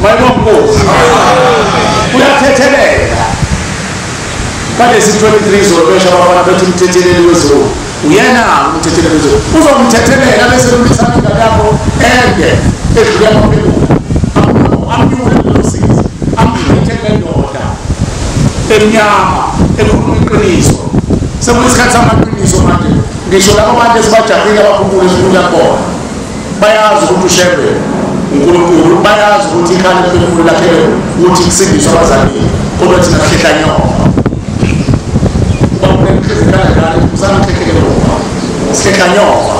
S1: mayibonga Nkosi. Uyathethelela balesi 23 zolobesha abafana bethi umthetheleli wezulu uyena umthetheleli wezulu uzomthethelela bese lumisa indaba yakho ende edlule amaphepha amnyule losizi amlethe lendoda emnyama ekhuluma iqiniso. Sekuyisikhathi samaqiniso manje. Ngisho labo bantu esibajahile abakhumbule esifunda kubona bayazi ukuthi uShembe uNkulunkulu, bayazi ukuthi ikhaya lemphefumulo lakhe ukuthi kusindiswa abazali, kodwa thina sihlehla nyoka. Sihlehla nyoka.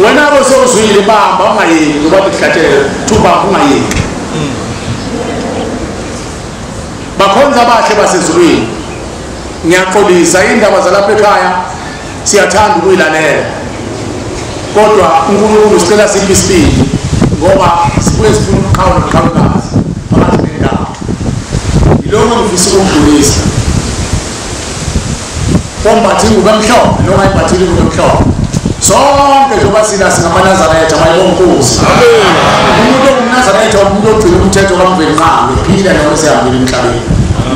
S1: Wena ke sowuzwile bamba ungayeki ngoba kuhlatshela thuba ungayeki. Bakhonza abahle basezulwini. Ngiyaxolisa indaba zalapha ekhaya siyathanda ukuyilalela, kodwa uNkulunkulu sicela siphe isibindi Ngoba sibuye sifuna ukuqhawe noqhawekazi phakathi nendawo. Yiloko ngifisa ukudlulisa. Ombathe ingubo emhlophe noma ayimbathile ingubo emhlophe. Sonke njengoba sina singamaNazaretha mayibonkosi. Umuntu ongumNazaretha umuntu ogcina umthetho kaMvelinqangi ephila noma esehambile emhlabeni.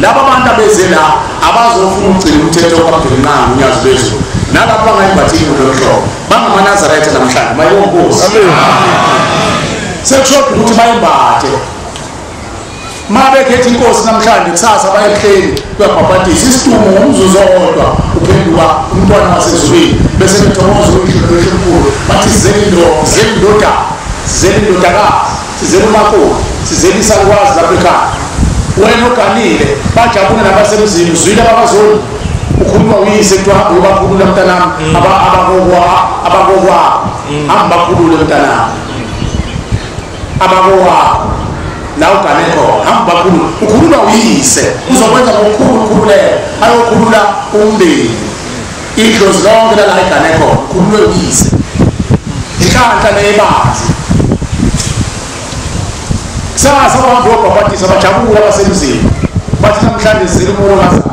S1: Laba bantu abeze la abazofuna ukugcina umthetho kaMvelinqangi unyazi lwezulu. Nalapho bangayimbathile ingubo emhlophe bangamaNazaretha namhlanje mayibonkosi. Sekushoda ukuthi bayimbathe. Mabekhetha inkosi namhlanje kusasa bayehleli kuyabhabhadisa isidumo ngomzuzu owodwa uphenduka umntwana wasezulwini bese bethokoza uyihlo omkhulu bathi sizele indoda sizele indodakazi sizele umakoti sizele isalukwazi lapha ekhaya. Wena oganile bajabule nabasemzini uzwile abakazoni ukhuluma uyise kuthiwa hambe ubakhulula mntanami abakokwabo hambe bakhulule mntanami abakokwabo la ugane khona hamba bakhulula ukhulula uyise uzokwenza ngokukhulu ukhululeka ayokhulula umndeni idlozi lonke lala igane khona ukhululwe uyise inhlanhla neyibanzi. Kusasa abantu bobhabhadisa bajabula abasemzini bathi namhlanje sizile umolokazana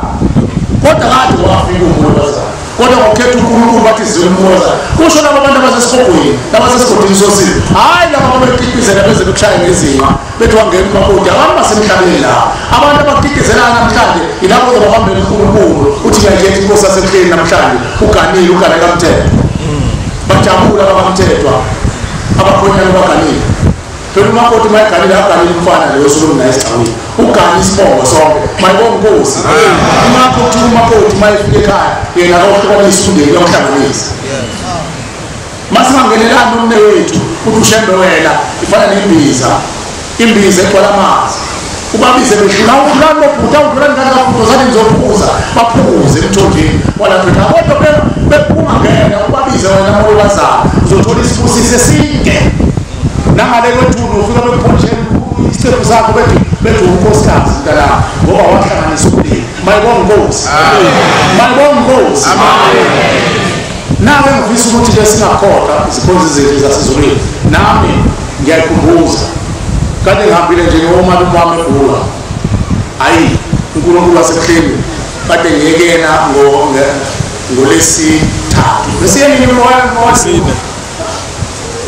S1: kodwa kade wafika umolokazana kodwa ngokukhetha uNkulunkulu bathi sizile umolokazana. Kusho laba bantu abasesihogweni labasesigodini sosizi hhayi laba ababekikizela beze bekushaya ngezinqa bethi wangena umakoti. Abantu basemhlabeni la abantu abakikizelayo namhlanje yilabo ozobahambela uNkulunkulu uthi ngiyakhetha inkosi yasemhleni namhlanje uganile ugane kaMthethwa. Bajabula abakamthethwa abakhonyana baganile. Phela umakoti mayeganile aganile umfana leyo osuke naye esigcawini ugane isibongo sonke mayibonga inkosi. Ingakho kuthiwa umakoti mayefika ekhaya yena akawuhlukanisa umndeni uyawuhlanganisa. Masingangenelani nomne wethu uthi ushembe wena ifana nembiza imbiza egcwala amanzi ubabize bedlula awudlulani bobhuti awudlulani kanti nizophuza baphuze emthonjeni walapha ekhaya. Kodwa phela bephuma ngena ubabize wena molokazana uzothola isibusiso eside. Nangale kwethuna ufika bekuphonisheni isicephu sakho bethi unkosikazi mntanami ngoba wahlanganisa umndeni. Mayibonga inkosi. Mayibonga inkosi. Nawe ngifisa ukuthi nje singakhohlwa izikhonzi zethu zasezulwini. Nami ngiyayikhumbuza kade ngihambile nje ngomalume wami egula. Hayi uNkulunkulu wasebuhleni kade ngiyekena ngolesithathu besiyeni ngolesine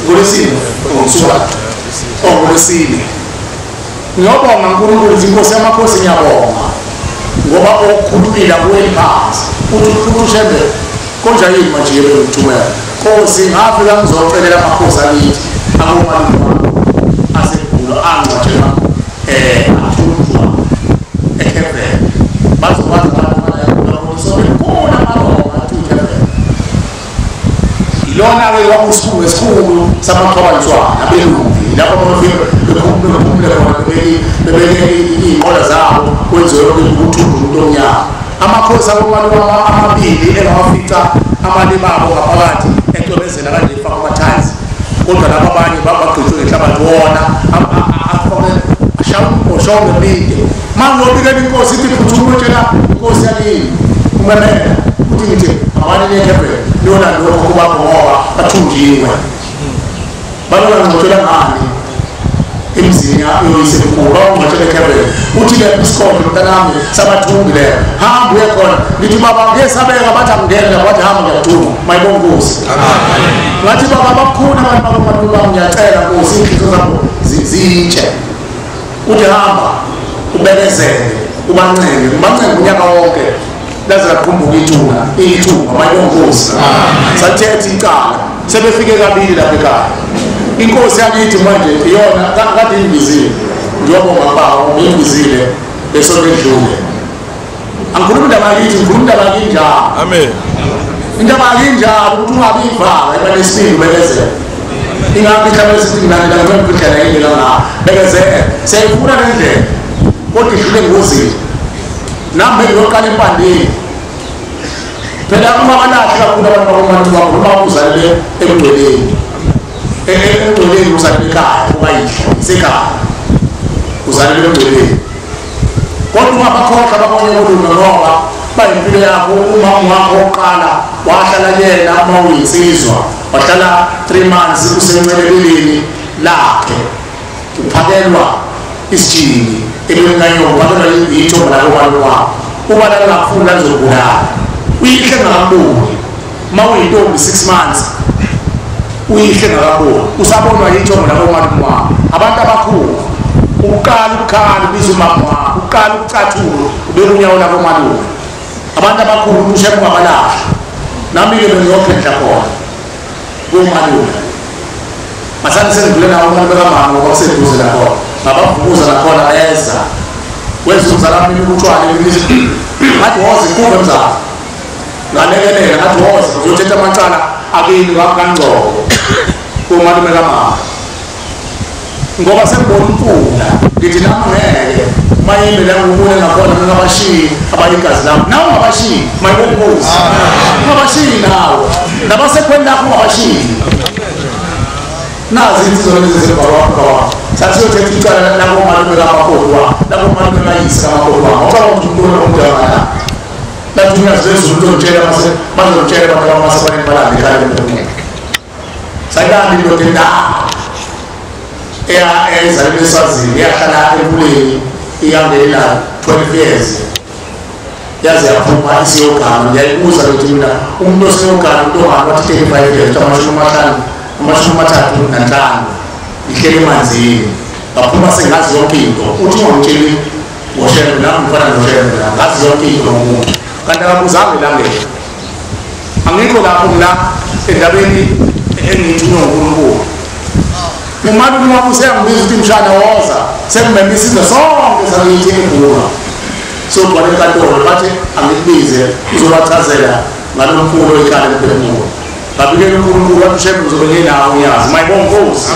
S1: ngolesine ngolesine. Ngiyabonga uNkulunkulu inkosi yamakhosi ngiyabonga ngoba okukhulumile kuwe phansi uthi uShembe konja yini manje yebo ngithumela Nkosi ngafika ngizocelela amakhosi akithi akomalume wami asegula angcwatshelwa athunjwa eKhebhele bazokwazi abantu sobekhona amaroma athunjwa Ilona-ke kwakusikhungo esikhulu samaxhobaniswana abelungu lapho abafika bephumule khona bebeke iy'nqola zabo kwenziwe ukuthunjwa umuntu omnyama. Amakhosi akomalume amabili engawafica amalimi abo ngaphakathi ecwebezela kanje efaka ama-tiles kodwa laba abanye bagqitshwe ngenhlabathi wona afake ashaya umbhoshongo emide. Manje ngiyobikela inkosi ithi phuthuma utshela inkosi yakini umemela uthi ngithi abanye niyekhebhele niyolanda okhokho bakho ngoba bathunjiwe balongangcotshela ngani emzini yoyisemkhulu bawungcotshela ekhebhele uthi le isikhondlo mntanami sabathungi leyo hamba uye khona. Ngithi baba ngesabeka bathi angingene lapho bathi hamba ngiyakuthunga mayibonga inkosi. Ngathi baba bakhona abantu bakomalume bami ngiyacela nkosi iy'nhliziyo zabo zintshe uthi hamba ubekezele ubancenge ubancenge unyaka wonke laze laqhumbuka ithunga mayibonga inkosi. Sathetha icala sebefike kabili lapha ekhaya. Inkosi yakithi manje iyona kade ingibizile ngiyobonga baba ngibizile lesonto edlule. Angikhuluma indaba yakithi ngikhuluma indaba yakinjalo. Amen. Indaba yakinjalo ukuthi ungabi ivaka iba nesibindi ubekezele. Ingakho mhlawumbe sithi ngilandela ngemfihlo yini la bekezele siyayifuna le ndlela kodwa idlule engozini. Nami ngiyoqala empandeni phela uma balahli kakhulu abantu bakomalume wakho noma uzalele emngcweleni emngcweleni uzalele ekhaya ukayihla isekhaya uzalele emngcweleni kodwa ungabakhohlwa abanye kolume ngoba bayimpilo yakho. Umama wakho wokuqala wahlala yena uma uyinsizwa wahlala 3 months usenceleleleni lakhe uphakelwa isijingi ebenganyoko uphakelwa ithongo lakomalume wakho uba lalingakufuni lalizobulala uyihle ngakaboni uma uyintombi 6 months uyihle ngakaboni usabonwa yithongo lakomalume wakho abantu abakhulu uqala ukukhala ubiza umama wakho uqala ukucathula ubeka unyawo lakomalume abantu abakhulu ushembe ungabalahla nami-ke bengiyophendla khona komalume masani sengidlule nawo umalume kamama ngoba kuseduze nakhona ngabavukuza nakhona eza wenza umzala wami ukutshwala ngathi woze nkuve mzala ngalekelela ngathi woze ngizothetha amacala akini kangcobo komalume kamama ngoba sengibona umfula ngithi nami ngeke mayimbe la ngubone ngakhona ngingabashiyi abanye igazi lami nawe ungabashiyi mayibonkosi ungabashiyi nawe nabasekhweni lakho ungabashiyi nazi insizwa lezi zibhalwa sasiyothetha icala lakomalume kamakoti wakho lakomalume kayise kamakoti wakho ngicabanga ukuthi umuntu omdala lathi uyazizwa umuntu ozotshela bazomtshela abantu abamasebaneni balande ekhaya lemphefumulo sayilanda indoda endala eyayizalelwe eswazini eyahlala emfuleni ihambela 12 years yaze yaphuma isiyogama ngiyayibuza ukuthi mina umuntu osiyogama umuntu ohamba wathi 35 years 35 ihleli emanzini ngaphuma sengazi yonke into uthi ungangitsheli ngoshembe nami ngifana noshembe ngazi yonke into ngomuntu kanti akabuzanga elangeni angikho lapho mina endabeni engithunywe nguNkulunkulu umalume wami useyangibiza ukuthi mshana woza sengimema isizwe sonke sakithi eGula siyogcwala enkantolo bathi angikubize uzobachazela ngalo mkhulu oyikhala emphefumulo ngabikela uNkulunkulu wathi ushembe ngizobe nginawo uyazi mayibonkosi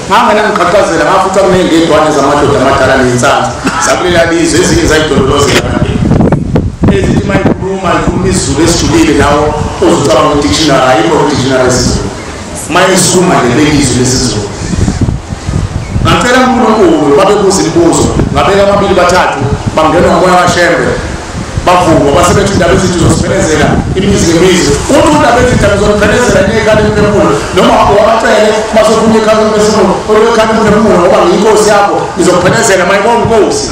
S1: ngangena ngiqhaqhazela ngafuca kuney'ngedwane zamadoda amadala ney'nsansa zakulela lizwe ezinye zayidololozela ezithi uma ikhuluma ikhuluma isiZulu esijulile nawo ozocabanga udictionary ayikho udictionary esiZulu uma isukuma nje lelizwi lesiZulu ngacela uNkulunkulu babebuza imibuzo ngabeka amabili bathathu bangenwa ngomoya kaShembe bavuma basebethi indaba ezithi uzosiphelezela imizi ngemizi uthi indaba ezithi uzosiphelezela ngekhala emphefumulo noma wabacele basofuna ikhala emphefumulo oluyekhala emphefumulo ngoba ngiyinkosi yakho ngizokuphelezela mayibonga inkosi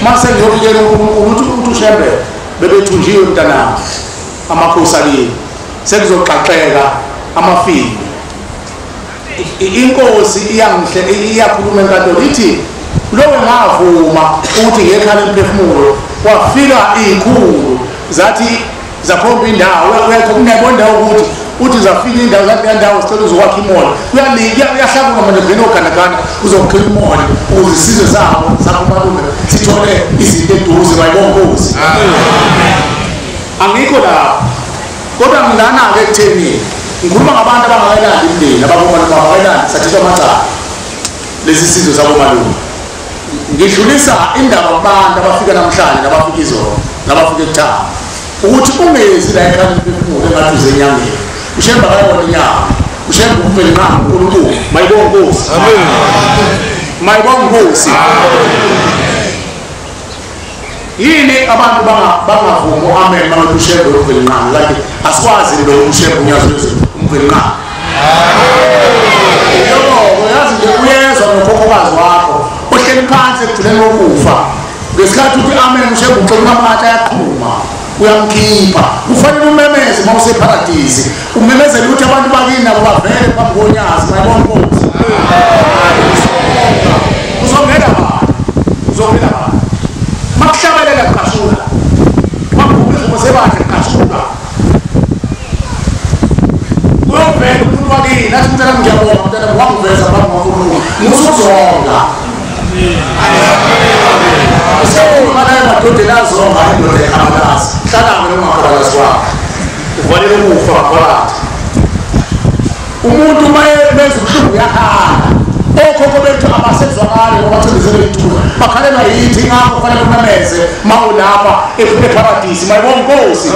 S1: mase ngiyobikela uNkulunkulu uthi uShembe bebethunjiwe mntanami amakhosi akini sekuzoxaxeka amafini inkosi iyangihle iyakhuluma enkantolo ithi lowo ngavuma ukuthi ngekhala emphefumulo wafika ikhulu zathi zakhomba indawo uyayibona indawo ukuthi uthi zafika indawo zathi indawo sicela uzokwakha imoli uyahlabuka manje ngene oganagana uzokhipha imoli ukuze isizwe sabo sakumalume sithole izinto eduze bayibonkosi angikho lapho kodwa ngilana-ke ekutheni ngikhuluma ngabantu abangakayilandi imndeni abakomalume abakayilandi sathethwa amacala lesi sizwe sakomalume ngidlulisa indaba kubantu abafika namhlanje nabafika izolo nabafika ekuthanga ukuthi ungezi la ekhaya emphefumulo engathi uze enyangeni ushembe akayona inyanga ushembe umveli nqangi uNkulunkulu mayibonga inkosi mayibonga inkosi yini abantu bangavumi amen manje ushembe umveli nqangi kanti asikwazi lo ushembe unyazi lwezulu umveli nqangi yebo uyazi nje uyezwa nokhokhokazi wakho ohleli phansi ekugcineni kokufa ngesikhathi uthi amen ushembe ucela amatshe ayaqhuma uyamkhipha kufanele umemeze uma useparadisi umemezele ukuthi abantu bakini nabo bavele phambi konyazi mayibona inkosi uzongena bani uzongena bani makuhlabelela kuqashula makuphuma izimo sebandla kuqashula uyovela umuntu wakini athi mntanami ngiyabonga mntanami wangiveza phambi kwaNkulunkulu musuzonga sekhuluma naye madodeni azonga indoda ekhabalasi hlala-ke nongakhabalasi wakho uvalele ukufa ngaphakathi umuntu uma menza ubuhlungu uyakhala okhokho bethu abasezwakali ngoba cindezele ithuna bakhalelwa yithi ngakho kufanele umemeze ma ulapha eparadisi mayibonga inkosi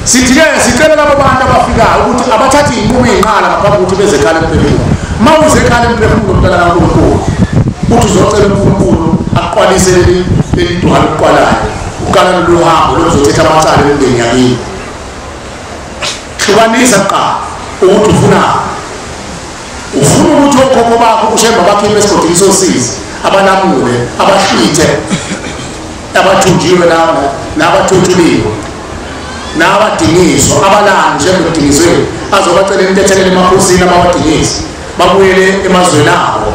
S1: sithi-ke sicela labo bantu abafikayo ukuthi abathathe iy'nqumo ey'nqala ngaphambi kokuthi beze ekhala emphefumulo ma uze ekhala emphefumulo mntwana kaNkulunkulu uthi uzocela uNkulunkulu akuqwalise leli dwala oluqwalayo uqala lolu hambo lokuzothetha amacala emindeni yakini Hlukanisa kuqala ukuthi ufuna ukuthi okhokho bakho uShembe bakhiphe esigodini sosizi, abalamule, abahlwithe, abathunjiwe nabathuthuliwe nabadingiswa, abalandi Shembe ekudingisweni, azobacela intethelelo emakhosini abawadingisi babuyele emazweni abo.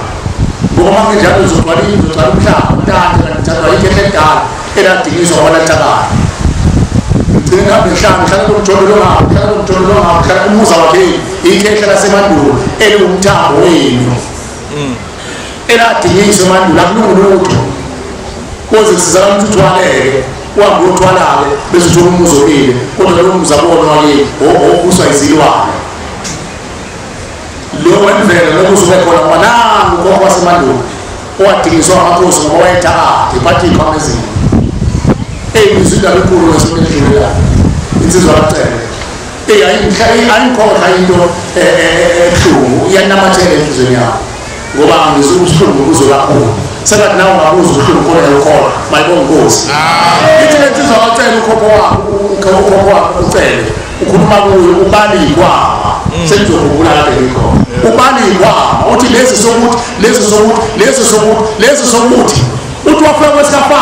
S1: Ngoba makunjalo uzogcwala umhlaba mntana kanti thathwa ikhehle elidala eladingiswa kwabalantakala. Ngigcine ngihambe ngihlala lomjolo longapha, ngihlala lomjolo longapha, ngihlala umuza wakhe ikhehle lasemandulo eliwumthambo wenu eladingiswa emandulo, akulungi lutho. Koze kusizakala ukuthi uthwaleke, uhambe uyothwala-ke bese uthola umuzi omile, kodwa lowo muzi akuwona wakini, obuswa izilwane. Lo wemvelo lokhu usuke khona ngoba nangu ukhokho wasemandulo owadingiswa amakhosi ngoba wayethakatha iphatha iy'khwama ezinye. Eyi, ngizwa indaba enkulu ngesonto elidlulelayo, insizwa kaCele. Eyi, ayingikhohlwa into ebuhlungu, iyanamathela enhliziyweni yami ngoba ngizwa ubuhlungu ngibuzwe kakhulu. Sengathi nawe ungabuzwa ubuhlungu khona nokholwa, mayibonge inkosi. Ithi le nsizwa kaCele ukhokho wakho uCele ukhuluma kuyo ubala iy'kwama, sengizokhumbula kade ngikhona. Ubala iy'kwama, uthi lesi sokuthi, lesi sokuthi, lesi sokuthi, lesi sokuthi. Uthi wafika kwesika-5,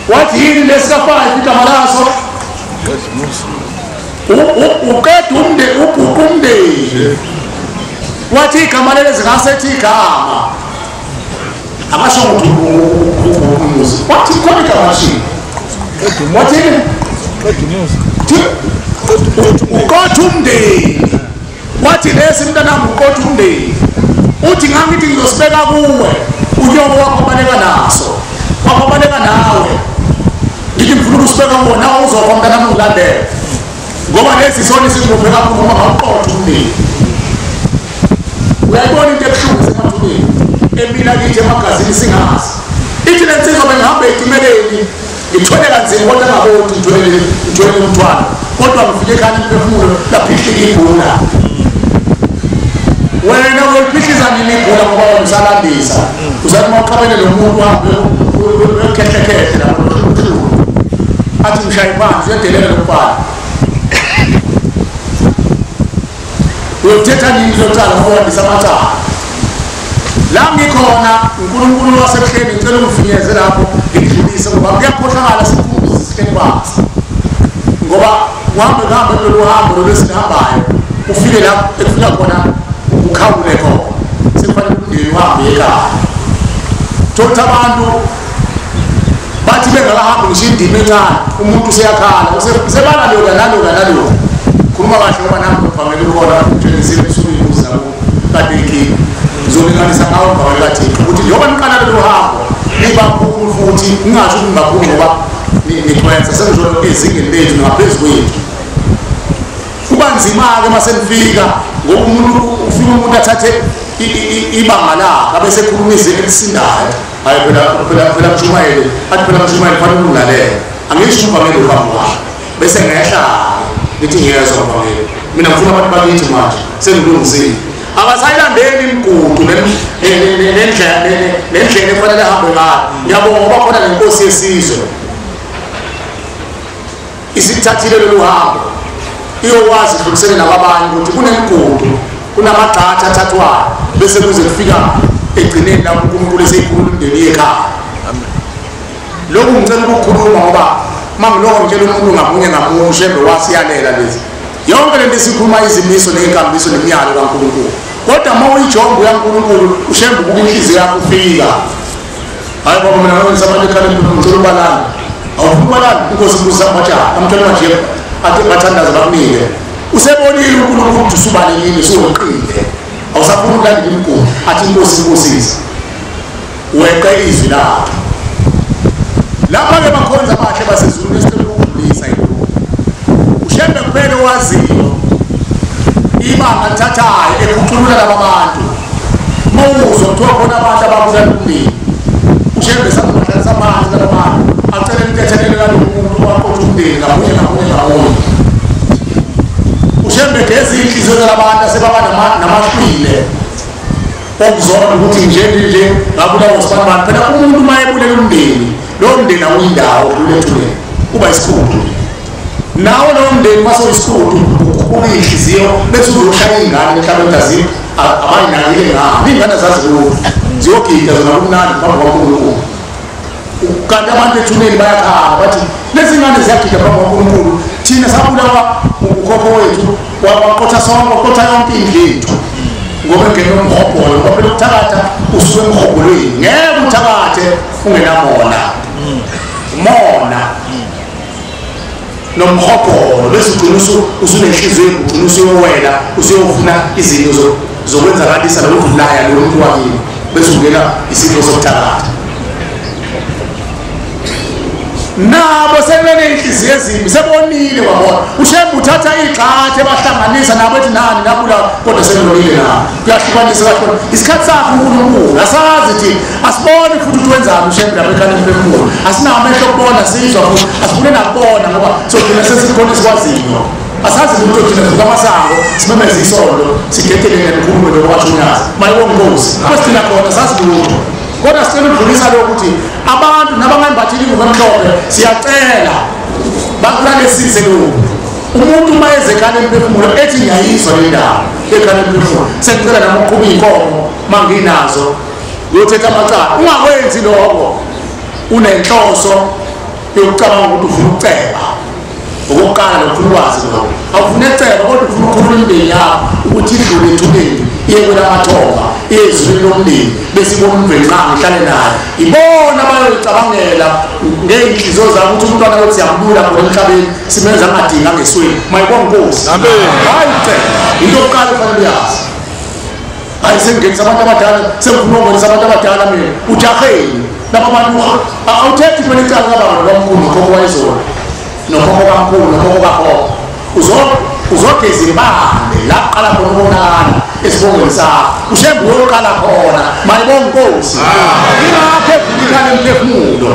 S1: wathi yini lesika-5 igama laso? Uqeda ubhuqa umndeni. Wathi igama leli zingasethi igama. Akasho ukuthi umuzi. Wathi khona igama lashilo. Wathi yini? Uqotha umndeni. Wathi lesi mntanami uqotha umndeni. Uthi ngangithi ngizosibeka kuwe, unyoko wakho baleka naso, wakho baleka nawe. Ngithi ngifuna ukusibeka kuwe, nawe uzofa mntanami ungilandele. Ngoba lesi sona esingibophe kakhulu ngoba ngawuqotha umndeni. Uyayibona into ebuhlungu esemathuneni emila kithi emagazini singazi. Ithi le nsizwa bengihamba etimeleni ngithwele kanzima kodwa ngaboni ngithwele umthwalo, kodwa ngifike ekhaya imphefumulo laphihlika ibhula. Wena uyoyiphihliza nini ibhula ngoba wena usalandisa, uzathi uma uxabene nomuntu uhambe uyokhehlekhehle lapho ubuhlungu, athi ngishaye phansi uyadelela lo mfana. Uyothetha nini locala ngoba wandisa amacala? La ngikhona uNkulunkulu wasebuhleni ngicela ungifinyeze lapho ngidlulise ngoba kuyakhohlakala sikhumbuze sihleli phansi. Ngoba uhambe kuhambe kulolu hambo lolu esihambayo ufike la ekufika khona ukhawule khona, sekufanele umndeni uhambe ekhaya. Thola abantu bathi bengakahambi ngisho indima encane umuntu useyakhala usebala loka naloka naloka. Khuluma kahle ngoba nami ngivamele ukubona utshengisile esukwini uzako kade inkinga. Ngizolinganisa ngawo ngivamele kaThixo ukuthi njengoba niqala lolu hambo nibakhulu futhi ningasho ukuthi nibakhulu ngoba nikwenza sengisho ezingeni lethu ngaphezu kwethu. Kuba nzima-ke uma senifika ngoba umuntu ufika umuntu athathe ibanga lakhe abese ekhuluma izwi elisindayo. Hhayi phela mshumayeli, athi phela mshumayeli kufanele ungilalele. Angisho umvangeli uhambo wakhe bese ngehla ngithi ngiyezwa mvangeli. Mina ngifuna abantu bakithi manje sengilungisile. Abasayilandeli imigudu nendlela efanele ahambe ngayo. Ngiyabonga ngoba khona nenkosi yesizwe isithathile lolu hambo, iyokwazi ukudlulisela nakwabanye ukuthi kunemigudu, kunamagxathu athathwayo bese kuze kufika egcineni lapho uNkulunkulu eseyikhulula umndeni ekhaya. Lokhu ngicela ukukhuluma ngoba uma ngilokho ngitshela umuntu ngamunye ngamunye uShembe wasiyalela lezi. Yonke lento esikhuluma izimiso ney'nkambiso nemiyalo kaNkulunkulu. Kodwa uma uyijonga uyaNkulunkulu uShembe ubuka inhliziyo yakho ufika. Hayi baba mina ngiyonisa abantu ekhaya ngicela ubalani. Awufuni ubalani inkosi ibuza amajana amthola manje athi bathandaze bakunike. Usebonile uNkulunkulu ukuthi usubalekile usuweqile. Awusafuni ukulandela imigudu athi inkosi ibusise. Weqe izwi lakhe. Lapha-ke bakhonza abahle basezulwini esicela ukudlulisa yilokhu. uShembe kuphela owaziyo ibanga alithathayo ekhuculula laba bantu. Mawuzwa kuthiwa khona abantu ababulala umndeni, uShembe sazobahlalisa phansi laba bantu acele intethelelo yalowo muntu owaqotha umndeni ngamunye ngamunye ngamunye. uShembe geza iy'nhliziyo zalabantu asebaba namahlwile okuzona ukuthi nje nje ngabulawa usibanibani. Phela umuntu uma ebulela umndeni, lowo mndeni awuyindawo odlula ethuneni, uba isikhulu. Nawo lowo mndeni uma sewuyisikhulu Ubuka inhliziyo bese uzoshaya ingane mhlawumbe azikho abayinakile ngani ingane zazi lutho ziyogida zona kumnandi phambi kwaNkulunkulu. Kanti abantu ethuneni bayakhala bathi lezi ngane ziyagida phambi kwaNkulunkulu, thina sabulawa ukhokho wethu waqotha sonke, waqotha yonke indlu yethu ngoba engene umhobholo. Ngoba phela ukuthakatha usuke emhobholweni, ngeke uthakathe ungenamona. Umona nomhobholo bese ugcina usunenhliziyo, ugcina usuyowela usuyofuna izinto zokwenzakalisa nokuvulaya lo muntu wakini, bese ungena isifo sokuthakatha. Nabo sebenenhliziyo ezimbi, sebonile wabona uShembe uthatha igxathe bahlanganisa nabo ethi nani nabula, kodwa sebonile nabo kuyahlukanisa kakhulu isikhathi sakhe uNkulunkulu. Asazi thina, asiboni futhi ukuthi wenzani uShembe lapha ekhaya emphefumulo, asinawo amehlo okubona, sizwa futhi asifune nakubona ngoba sogcina sesikhona esikwaziyo. Asazi ukuthi thina sivuka amasango simemeze isondo sigedele nemikhulumo lokwathunaza mayibongozi kwesithina khona sazi lutho. Kodwa sicela ukudlulisa lokho ukuthi abantu nabangambathile ingubo emhlophe siyacela bakulalesise lokhu. Umuntu uma ezekhala emphefumulo ethi ngiyayizwa le ndaba ekhala emphefumulo, sengicela nami ukuqhuba iy'nkomo uma nginazo uyothetha amacala. Ungakwenzi lokho unenhloso yokucabanga ukuthi ufuna ukuceba. Okokuqala lokufuna ukwazi lokho, awufuna eceba kodwa ufuna ukukhulula imindeni yakho ukuthi idlule ethuneni iye kwelamathonga iye ezulwini lomndeni, bese ibona uMvelinqangi ihlale naye. Ibona abayoyicabangela ngey'nhliziyo zabo ukuthi umntwana wethu siyambula khona emhlabeni simenza angadingi angesweni. Mayibonga Nkosi. Hayi uceba into yokuqala efanele uyazi. Hayi sengingenisa abantu abadala, sengifuna ukungenisa abantu abadala mina. Ujaheni laba bantu awuthethi phela icala kababa nomkhulu nokhokho wayizolo nokhokho kamkhulu nokhokho kakhokho. Uzogeza impande la kuqala khona ukonakala esibongweni sakho, uShembe uyoqala khona. Mayibonga Nkosi. Ingakho evulikana emphefumulo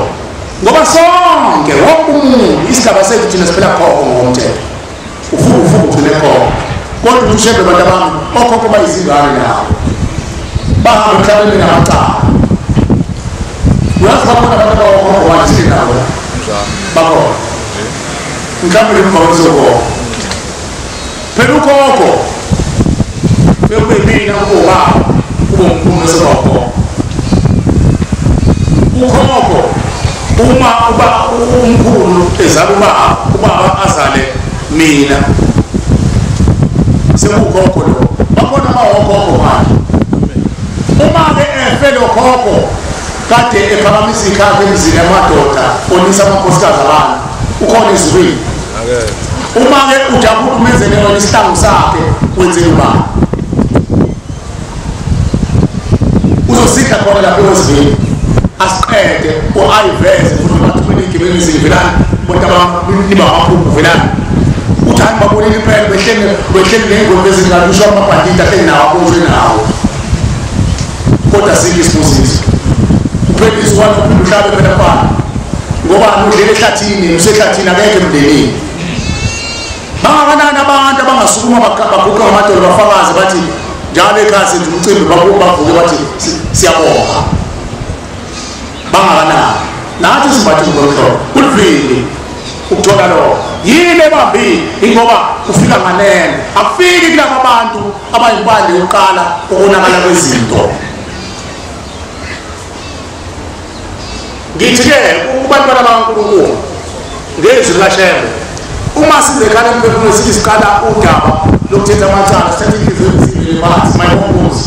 S1: ngoba sonke wonke umuntu isigaba sethu thina siphela khokho ngokomthetho. Ufuka ugcine khokho, kodwa uShembe bantu abami okhokho bayizingane nabo bahamba emhlabeni namacala. Uyazi bakhona abantu abawokhokho wathile nabo bakhona mhlawumbe lemva phela ukhokho bekuyimina ubaba ubomkhulu sebakhokho. Ukhokho uma uba umkhulu ezala ubaba, ubaba azale mina, sekukhokho lo. Bakhona amawokhokho manje. Uma-ke efe lo khokho kade ephakamisa ikhakha emzini yamadoda onisa amakhosikazi abantu, ukhona ezulwini. Uma-ke ujabula umenzele wena isihlangu sakhe wenzele ubani? Uzosidla khona lapho ezulwini asiqede o-ayiveze futhi bathumele iy'gebengu ezivelani bonke niba amaphuphu velani uthi hayi babonile impela behleli ney'ngoma ezingabi usho amabhanditi ahleli nawo aboshwe nawo. Kodwa sikho isibusiso uphela izwane uphinde uhlabe phela mfana ngoba udlela ehlathini, usehlathini akekho emndenini. Bangakanani abantu abangasukuma baguqa ngamadolo bafakaze bathi njalo ekhaya senza umcimbi bavuke bathi siyabonga. Bangakanani nathi simbathe ngomhlobo kulivile ukuthola lokho. Yini ebambile? Ingoba ufika nganene, akufiki kulaba bantu abayimpande yokuqala ukonakala kwezinto. Ngithi-ke kubantwana bakaNkulunkulu ngezwi likaShembe, uma sizekhala emphefumulo sithi siqala udaba lokuthetha amacala sithatha inhliziyo ezibili phansi mayibongozi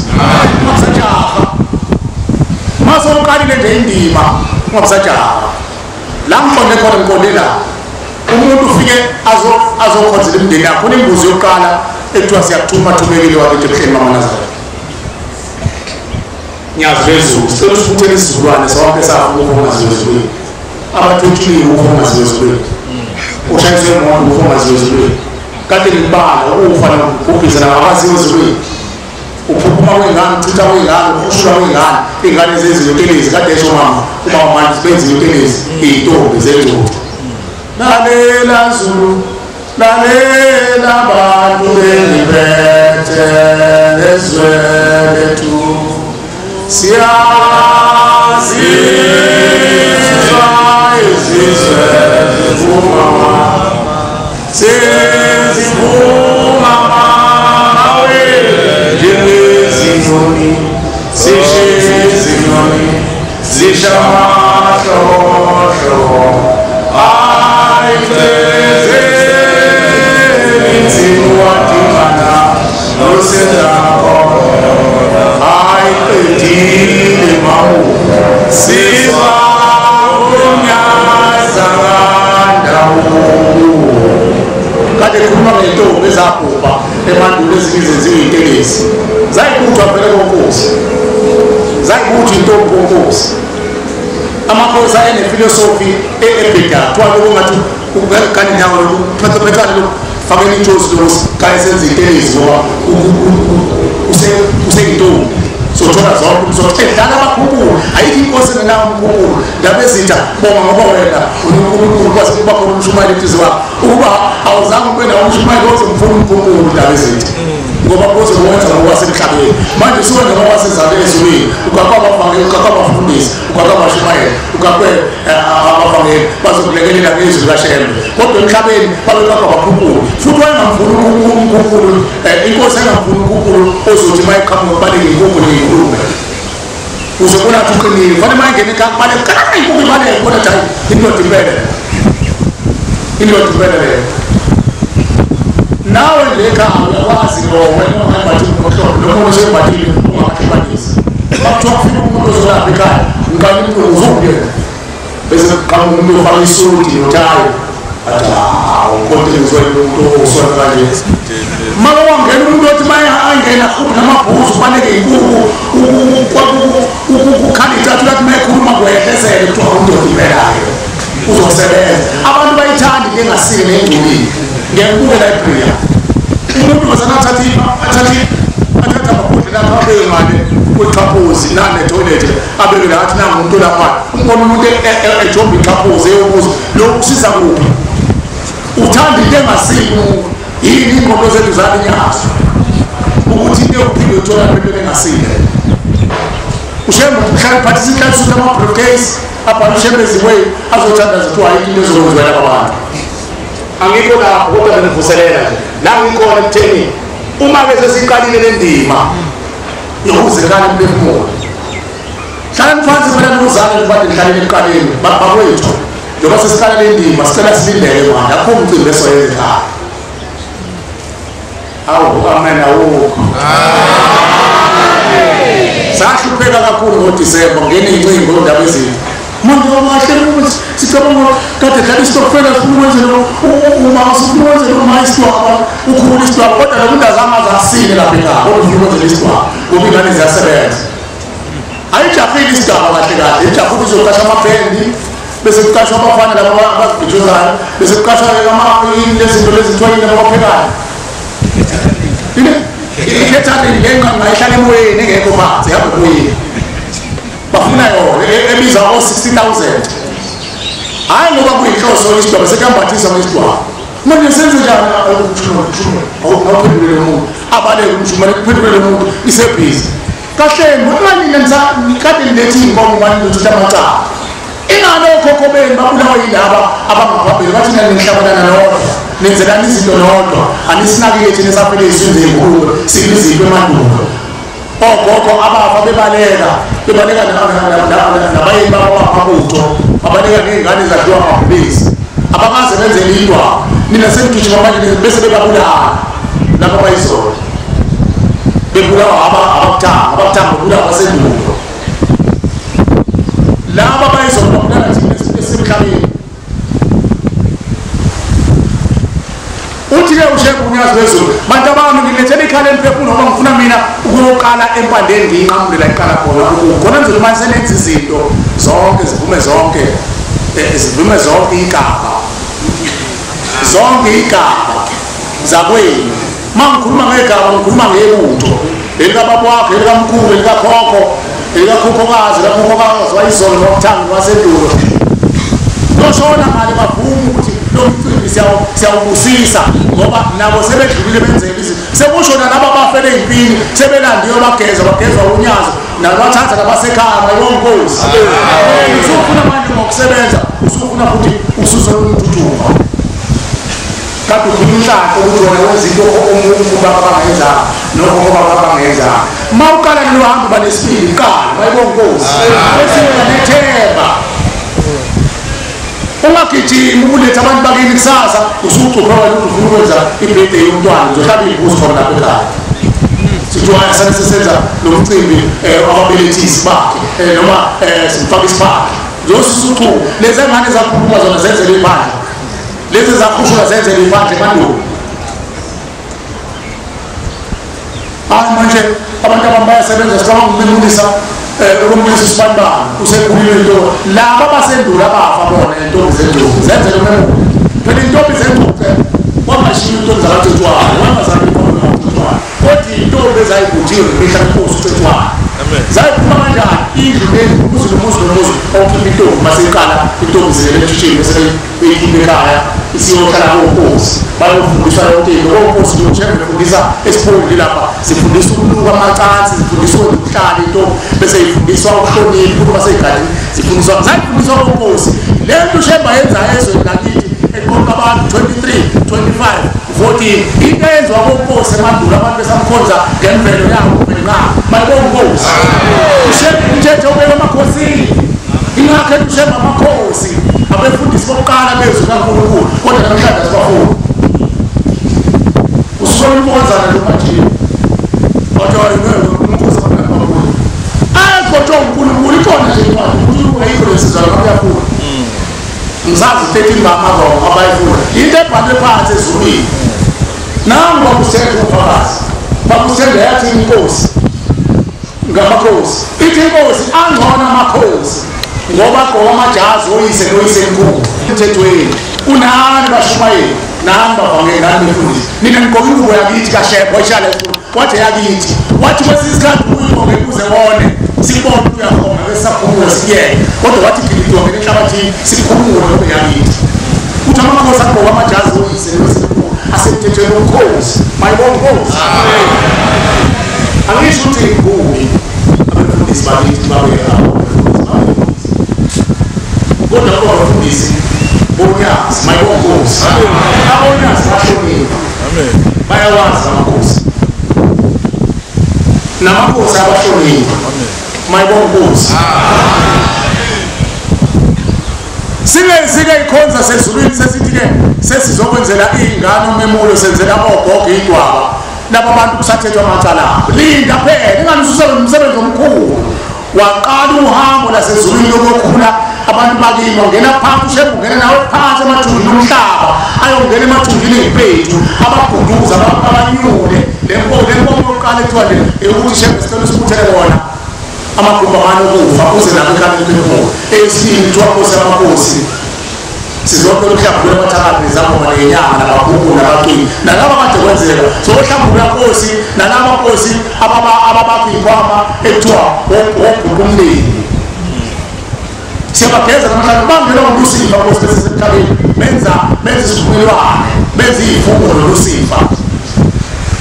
S1: ungabusajaha. Uma sowuqalile nje indima ungabusajaha. La ngiqonde khona ngiqonde la umuntu ufike azokhonzela imindeni yakho. Khona imbuzi yokuqala ekuthiwa siyakuthuma thumekile wakithi ebuhleni bamaNazaretha. Nyazi lezulu sicela usibuthele isizukulwane sonke safa ukufa ongaziwe ezulwini, abathwetshuliwe ukufa ongaziwe ezulwini, ushayiswe imoto ukufa ongaziwe ezulwini, kade ngikubala ukufa nokubhubhisa nabakaziwe ezulwini, uphuphuma kwey'ngane, uchitha kwey'ngane, ukhushulwa kwey'ngane, iy'ngane zezinyotelezi kade esho mama ubaba manje benza inyotelezi iy'ntombi zengcotho. Lalela Zulu, lalela bantu beliphethe lezwe lethu, siyazizwa izizwe zivuma, sezivuma Kade khuluma ngentombi ezabhubha emandulo ezinye zenziwe intelezi zayibuthwa vele konkosi zayibuthwa intombi konkosi amakhosi ayenefilosofi ebheda kuthiwa lokhu ngathi ukukani nyawo lokhu lokhu fakela intshozi lokhu kanye senze intelezi ngoba useyintombi sothola zonke sothi dlala abakhukulu ayikho inkosi engenawo umkhukulu ndaba ezitha bonga ngoba wena uNkulunkulu kwase kuba khona umshumayeli eduze wakho ukuba awuzange ube nawo umshumayeli ozomfuna umkhukulu ndaba ezitha ngoba kuzowenza ngokwasemhlabeni manje usuwenza ngokwasezaleni ezulwini ugaqwa abavangeli ugaqwa abafundisi ugaqwa abashumayeli ugaqwe abavangeli bazokulekelela ngezwi likaShembe kodwa emhlabeni babegaqwa abakhukulu futhi wayengamfuni umkhukulu inkosi engamfuni umkhukulu ozothi uma eqhamuka kubaleke inkukhu neyingulube uzobona ukuthi uqinile fanele uma engena ekhaya kubaleke inkukhu ibaleke kodwa hayi indoda impela indoda impela leyo nawe nje ekhaya uyakwazi lo wena ungabathi unohlobo noma usembathile ungahlukanisi bakuthiwa kufika umuntu ozolapha ekhaya ngikanye umuntu uzongena bese kuqhamuka umuntu ofaka isudi notayi athi hawu kodwa ngizwe umuntu osona kanje maka wangena umuntu othi maye angena futhi namabhuzu kubaleke inkukhu ukukhala ithathu lathi mayekhuluma kwehlezele kuthiwa undoda impelayo uzosebenza abantu bayithanda into engasile nengcolile ngiyakubuka la eBria umuntu wazana athatha amabhodlela akhe abeke ngale kwexhaphozi nane toilet abeke la athi nangu umuntu lapha umbona umuntu ejomba ixhaphozi eyobuza lo usiza kuphi uthanda into engasile umuntu yini ingqondo zethu zalinyazo ukuthi into yokuphila uthola into engasile uShembe uhlala ephathisa inhlanhla ama-briefcase abhala uShembe eziweyi azothandaza kuthiwa ayikho into ezokwenziwa laba bantu angikho lapho kodwa bengivuselela nje la ngikhona ekutheni uma-ke sesiqalile le ndima yokuzekana emphefumulo hlalani phansi phela nokuzala nibade nihlalele ekuqaleni bakwethu njengoba sesiqala le ndima sicela silindele manje akukho umcimbi esoyenza ekhaya awu amen awukho sahlupheka kakhulu ngoDisemba ngena iy'ncingo ndaba ezinto manje wahle ukuthi sicabanga kade dlala isitokfela sifuna ukwenzela uma sifuna ukwenzela uma isidwaba ukhulu isidwaba kodwa lo muntu azange aze asile lapha ekhaya kodwa ufuna ukwenzela isidwaba ngoba iy'ngane ziyasebenza ayijahile isidwaba kahle kahle ijahile uzoqasha amabhendi bese kuqashwa abafana laba abazibhijozayo bese kuqashwa lezinto lezi kuthiwa yini abaphekayo ikhetharini le nqa ihlala emoyeni engekho phansi ihambe emoyeni bafuna yona ebiza o-60,000 hhayi ngoba kuyinhloso isidwaba sekuyambathisa ngesidwaba manje senze njani awuphendulele umuntu abaleke umshumane kuphendulele umuntu isebhizi kahleni unganina kade nilethe iy'nkomo mani nithatha amacala ingane okhokho benu babulawa yilaba abangaphambili bathi nani nihlabanana nodwa nenzelani izinto nodwa anisinakile thina esafele izizwe ey'nkulu silizinto emandulo ogogo abafa bebaleka bebaleka nabayeni babo amabutho babaleka ney'ngane zadliwa amabhubesi abakaze benzele indwaba nina senigijima manje bese bebabulala laba bayizolo bebulawa abakuthanga abakuthanga babulawa basendulo laba bayizolo babulala thina esemhlabeni uthi-ke uShembe uNyazi lwezulu bantu abami ngilethela ikhala emphefumulo ngoba ngifuna mina ukuyoqala empandeni ngiyinqamule la iqala khona khona nizothi manje senenza izinto zonke zivume zonke zivume zonke igaba zonke igaba zakwenu uma ngikhuluma ngegaba ngikhuluma ngebutho elikababa wakho elikamkhulu elikakhokho elikakhokhokazi likakhokhokazi wayizolo nokuthanga wasendulo loshona ngale bavume ukuthi lo mcimbi siyawubusisa ngoba nabo sebedlulile benzela izinto sekusho nalaba abafele ey'mpini sebelandiwe bagezwa bagezwa unyazo nabathatha nabasekhaya mayonkosi usufuna manje ngokusebenza usufuna futhi ususa umthuthuva kade ufuna inhlanhla ukuthi wena wenza into omuntu baba bangayenzanga nokhokho baba bangayenzanga uma uqala lelo hambo banesibili qala mayibonkosi bese wena nethemba ungagijimi ukuletha abantu bakini kusasa. Usucupha wena ukuthi ufuna ukwenza ibirthday yomntwana, uzohlaba imbuzi khona lapha ekhaya. Sithiwa sane sesenza lo mcimbi wababelethisi bakhe noma simfaka isibakhe. Uzosusa uchuku. Lezi ngane zakhuluma zona zenzele ibandla. Lezi zakhushulwa zenzele ibandla emandulo. Hayi manje abantu abayasebenza sicabanga ukumemulisa ukumulisa isibanibani usekhulile into. Laba abasendula abafa bona intombi zendulo zenzele umemulo. Phela intombi zengcuce kwamashiya intombi zakaCetshwayo, wangazange intombi zakaCetshwayo. Kodwa intombi ezayibuthiwe ngemihla yenkosi uCetshwayo. Zayiphuma kanjani indlu nendlu, umuzi nomuzi nomuzi okhipha intombi maseyiqala intombi zizele emshishini bese beyikhipha ekhaya isiyohlala konkosi. Bayofundiswa yonke into. Konkosi nje befundisa esiphongile lapha, zifundisa ukuluka amacansi, zifundiswa ukuhlala intombi, bese ifundiswa ukuhlonipha ukuthi baseyigadini, zifundiswa zayifundiswa konkosi. Le nto uShembe yenza ezweni lakithi eqoqa abantu 23, 25, 14 into eyenziwa konkosi emandulo abantu besamkhonza ngemvelo yabo nqa bayibonkosi. uShembe umthetho ubeka emakhosini. Ingakho uShembe amakhosi abefundisi bokuqala bezwi kaNkulunkulu, kodwa namhlanje asibafuni. Ususola impokozana lo manje kodwa umkhosi kaNkulunkulu ayakhothwa uNkulunkulu ikhona nje incwadi uNkulunkulu ayikho lesizwana bayafuna. Ngisazi 13 bamabongo abayifuna into ebhalwe phansi ezulwini. Nangu bakusele ubufakazi bakusele yathi inkosi ngamakhosi ithi inkosi angcono amakhosi ngoba agqoka amajazi oyise noyisemkhulu emthethweni. Kunani bashumayeli nani bavangeli nani befundisi, nina nigqoka ingubo yakithi kaShembe wayishala wathi yakithi wathi kwesinye isikhathi uyigqoke kuze wone sibone uyakhona bese saphumula siyeke, kodwa wathi gilidwa ngene enhlabathini sikhumule ngoba yakithi. Uthi amakhosi agqoka amajazi oyise noyisemkhulu asemthethweni wobukhosi. Mayibonkosi. Angisho ukuthi kubi abefundisi bakithi babe abefundisi, kodwa abafundisi bonyazi mayibonkosi. Abonyazi bahlonipha, bayawazi amakhosi namakhosi abahlonipha mayibonkosi. Singezike ikhonza sezulwini sesithi-ke sesizokwenzela iy'ngane umemulo, senzela ogogo idwaba. Laba bantu kusathethwa amacala abo. Linda phela ingane ususele umsebenzi omkhulu. Waqala uhambo lasezulwini lokukhula abantu bakini, wangena phansi uShembe ungena nawe phansi emathunjini omhlaba, ayongena emathunjini ey'mpethu abaguduza abanyule. Le nkomo yokuqala ekuthiwa le eyokuthi Shembe sicela usibuthele wona amagumbi amane okufa uze nabo ekhaya lemphefumulo. Eyesibili kuthiwa nkosi yamakhosi sizocela ukuhlambulula abathakathi nezangoma nenyanga nababhuku nabacwili nalaba kade kwenzeka sokuhlambulula nkosi nalaba nkosi ababakha iy'khwama ekuthiwa wobhuqa umlimi. Siyabageza namhlanje bangenwa nguLusifa nkosi besesemhlabeni, benza isivumelwane, benza iy'fungo noLusifa.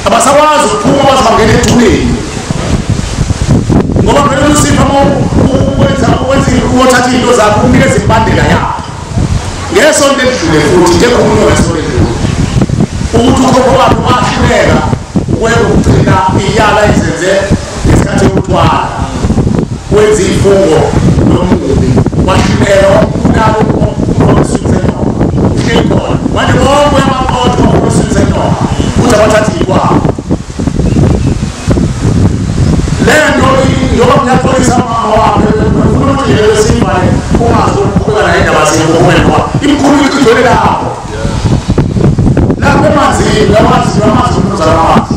S1: Abasakwazi ukuphuma baze bangena ethuneni ngoba phela uLusifa uma wenza uthatha iy'nto zakho umnikeza imbandela yakho. Ngesonto elidlule futhi njengomuntu ngesonto elidlule ukuthi ukhokho wakhe wahluleka ukugcina iyala izenze ngesikhathi yokuthwala, wenza ifungo lomubi wahluleka wabulala umfowethu senyoka uhleli khona manje bonke uyabaqotha umfowethu senyoka ukuthi abathathe ikwabo. Le nto njengoba ngiyaxolisa mama wakhe ufuna ukuthi nje siyibhale ungazi ukuqhubeka naye indaba seyikukhulumeni ngoba imkhulu igcwele lapho lapho emanzini amanzi amanzi umnumzane amanzi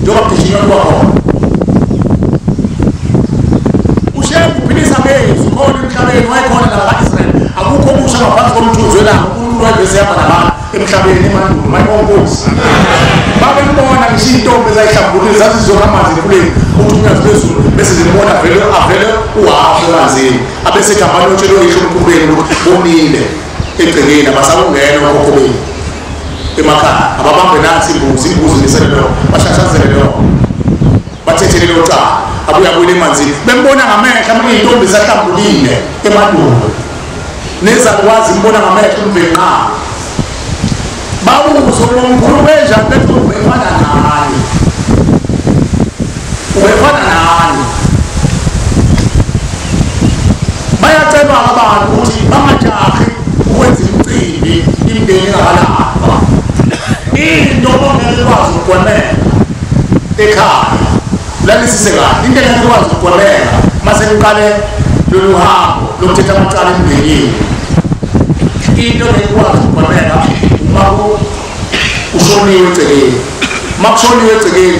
S1: njengoba kugijinywa kwakhona. uShembe uphilisa ngezwi khona emhlabeni, wayekhona nabaka-Israyeli. Akukho okusha ngaphansi komthunzi welanga. uNkulunkulu wayevese ehamba nabantu emhlabeni emandulo mayibonkosi. Babembona ngisho iy'ntombi ezayihlambulile zazizokha amanzi emfuleni uthi unyazi lwezulu bese zimbona avele uhafu emanzini abesethi hambani otshela oyisho emkhubeni ukuthi bomile egcekeni abasakungena okhokho benu emakhaya ababambe nansi imbuzi imbuzi nisele leyo bashashazele leyo bathethele leyo cala abuye abuyele emanzini bembona ngamehlo ama iy'ntombi zahlambulile emandulo nezakwazi imbona ngamehlo umvenqa babuzo lomkhulu benjani bethi ubefana nani ubefana nani. Bayacelwa abantu ukuthi bangajahi ukwenza imicimbi Into ongeke ukwazi ukugwemeka ekhaya, lalisise kahle, into engeke ukwazi ukugwemeka mase niqale lolu hambo lokuthetha amacala emndenini, into engeke ukwazi ukugwemeka uma ushoniwe egcekeni. Uma kushoniwe egcekeni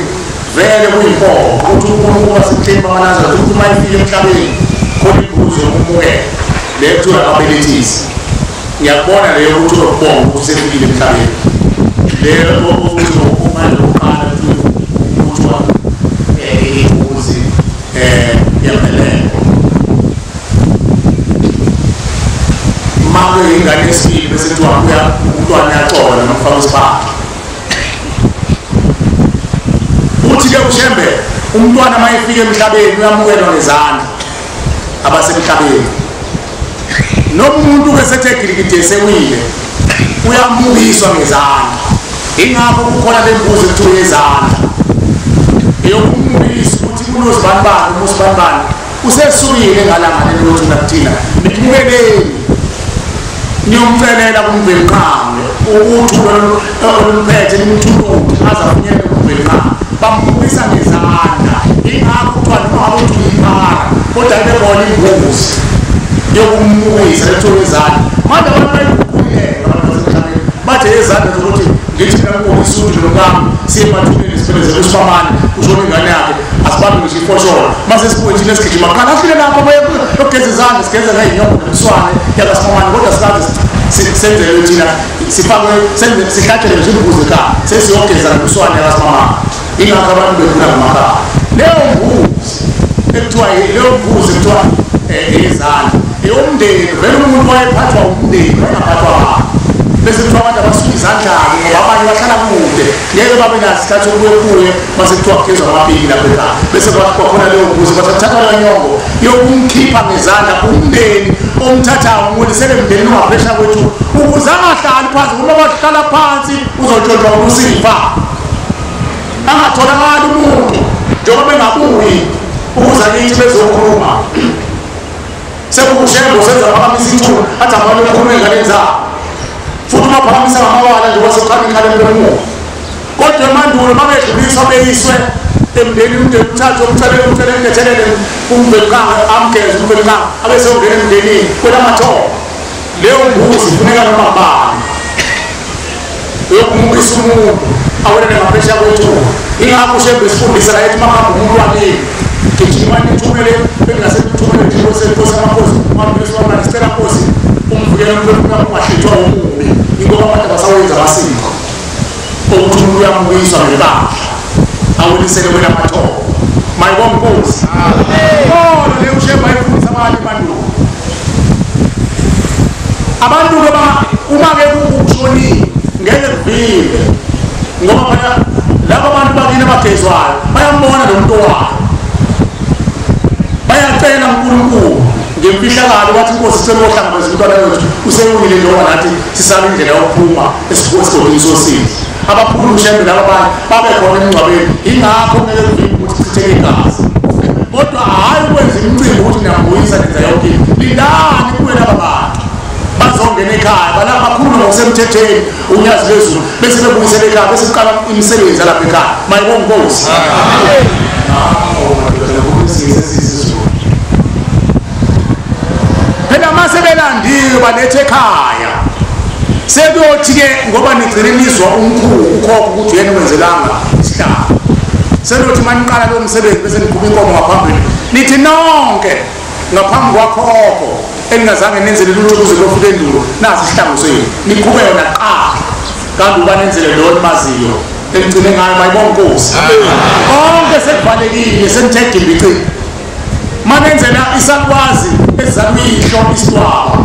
S1: vele kuyimpoqo ukuthi uNkulunkulu wasemhlabeni bamanazaretha ukuthi uma efika emhlabeni khona imbuzo yokumukela le kuthiwa ababelethisi. Ngiyakubona leyo ukuthi uzokubonga ukuthi usefikile emhlabeni, leyo ukuthi uma lokuqala kuthiwa imbuzi yempeleko. Uma kuyingane yesibili bese kuthiwa umntwana uyaxola noma ufaka isibhaxu. Uthi-ke uShembe umntwana uma efika emhlabeni uyamukelwa ngezandla abasemhlabeni. Noma umuntu-ke sethe gilikide sewile uyamukiswa ngezandla. Ingakho kukhona le mbuzi ekuthiwa yezandla, eyokumukisa ukuthi kunosibanibani umusibanibani usesukile ngalanga lelo thina kuthina nimukeleni niyomcelela kuMvelinqangi ukuthi olumphethe nimthulule aze afinyelele kuMvelinqangi. Bamukisa ngezandla. Ingakho kuthiwa noma ngabe uthi uyiphara kodwa ibe khona imbuzi yokumukisa lethiwa izandla. Manje abantu bayiguquleka abantu basemhlabeni bathe izandla zokuthi ngithi mina ngibonisa nje lokami siye emathuneni siphelezele usifamane ushona ingane yakhe asibambe ngisho ifosholo mase sibuye thina sigijima qala afike lapho bayogeza izandla sigeze ngey'nyongo nemswane yakasifamane kodwa sikaze senzele thina sifakwe sihlatshele nje imbuzi ekhaya sesiyogeza nemswane yakasifamane. Ingakho abantu begula ngamakhaya. Leyo mbuzi ekuthiwa izandla eyomndeni, vele umuntu wayephathwa umndeni wayengaphathwa abantu. Bese kuthiwa abantu abasuka izandla-ke ngoba abanye bahlala kude ngeke babe naso isikhathi sokubuye kuye mase kuthiwa kugezwa amapiki lapho ekhaya. Bese kwakhona leyo mbuzi bathatha leyo nyongo yokumkhipha ngezandla umndeni omthathayo umulisele emndenini ongaphesha kwethu ukuze angahlali phansi, ngoba bahlala phansi uzotshontshwa uLusifa angatholakali umuntu njengoba bengabuyi ukuze kithi bezokhuluma. SekuwuShembe usenza phakamisa ithuna athi abantu bekhuluma ey'nganeni zabo, futhi uma phakamisa ngamawala nje kwasekuqala ikhala emphefumulo. Kodwa emandulo uma bedluliswa beyiswe emndenini, umndeni uthathe umcelele umcelele umthethelele uMvelinqangi amgeze uMvelinqangi abe sewungena emndenini kwelamathoba. Leyo mbuzi ifuneka noma ngubani uyokumukisa umuntu awelele ngaphesheya kwethuna. Ingakho uShembe esifundisa la ethi uma kuhamba umuntu wakini gijima nithumele bengingasemthumele nkosi amakhosi wambiliswa sicela nkosi umvikele umphefumulo ungahlithwa omubi, ingoba abantu abasawenza amasiko okuthi umuntu uyamukiswa ngempahla awelisele kwelamathoba. Mayibonga inkosi. Khona leyo uShembe ayifundisa abantu emandulo. Abantu-ke uma-ke kushonile ngeke kuvimbe, ngoba phela laba bantu bakini abagezwayo bayambona lo muntu wabo, bayacela uNkulunkulu ngemfihlakalo bathi inkosi sicela uyohlangabeza umntwana wethu usewile njengoba nathi sisabe indlela yokuphuma esigodini sosizi. Abaphuma uShembe laba abanye babe khona emngcwabeni. Ingakho ngeke kuvimbe ukuthi kuchitheke igazi, kodwa hhayi ukwenza imicimbi ukuthi niyambuyisa nenza yonke into. Lindani kuwe laba bantu bazongena ekhaya bakhulume ngokusemthethweni unyazi lwezulu bese bebuyisela ekhaya bese kuqala imisebenzi yalapha ekhaya. Mayibonga inkosi. Phela mase belandiwe balethe ekhaya sekuyothi-ke ngoba nigcine nizwa umkhulu ukhokho ukuthi yena wenzelanga isihlalo, sekuyothi uma niqala lowo msebenzi bese niqhuba inkomo ngaphambili nithi nonke ngaphambi kwakhokho eningazange nenzele lutho kuze kuyofika endulo nasi isihlangu senu niqhube yona kuqala kanti uba nenzele leyo nimaziyo enigcine ngayo. Mayibonga inkosi. Konke sekuvalekile senithe gimbici. Manenzela isakwazi esizaluyihlo isidwaba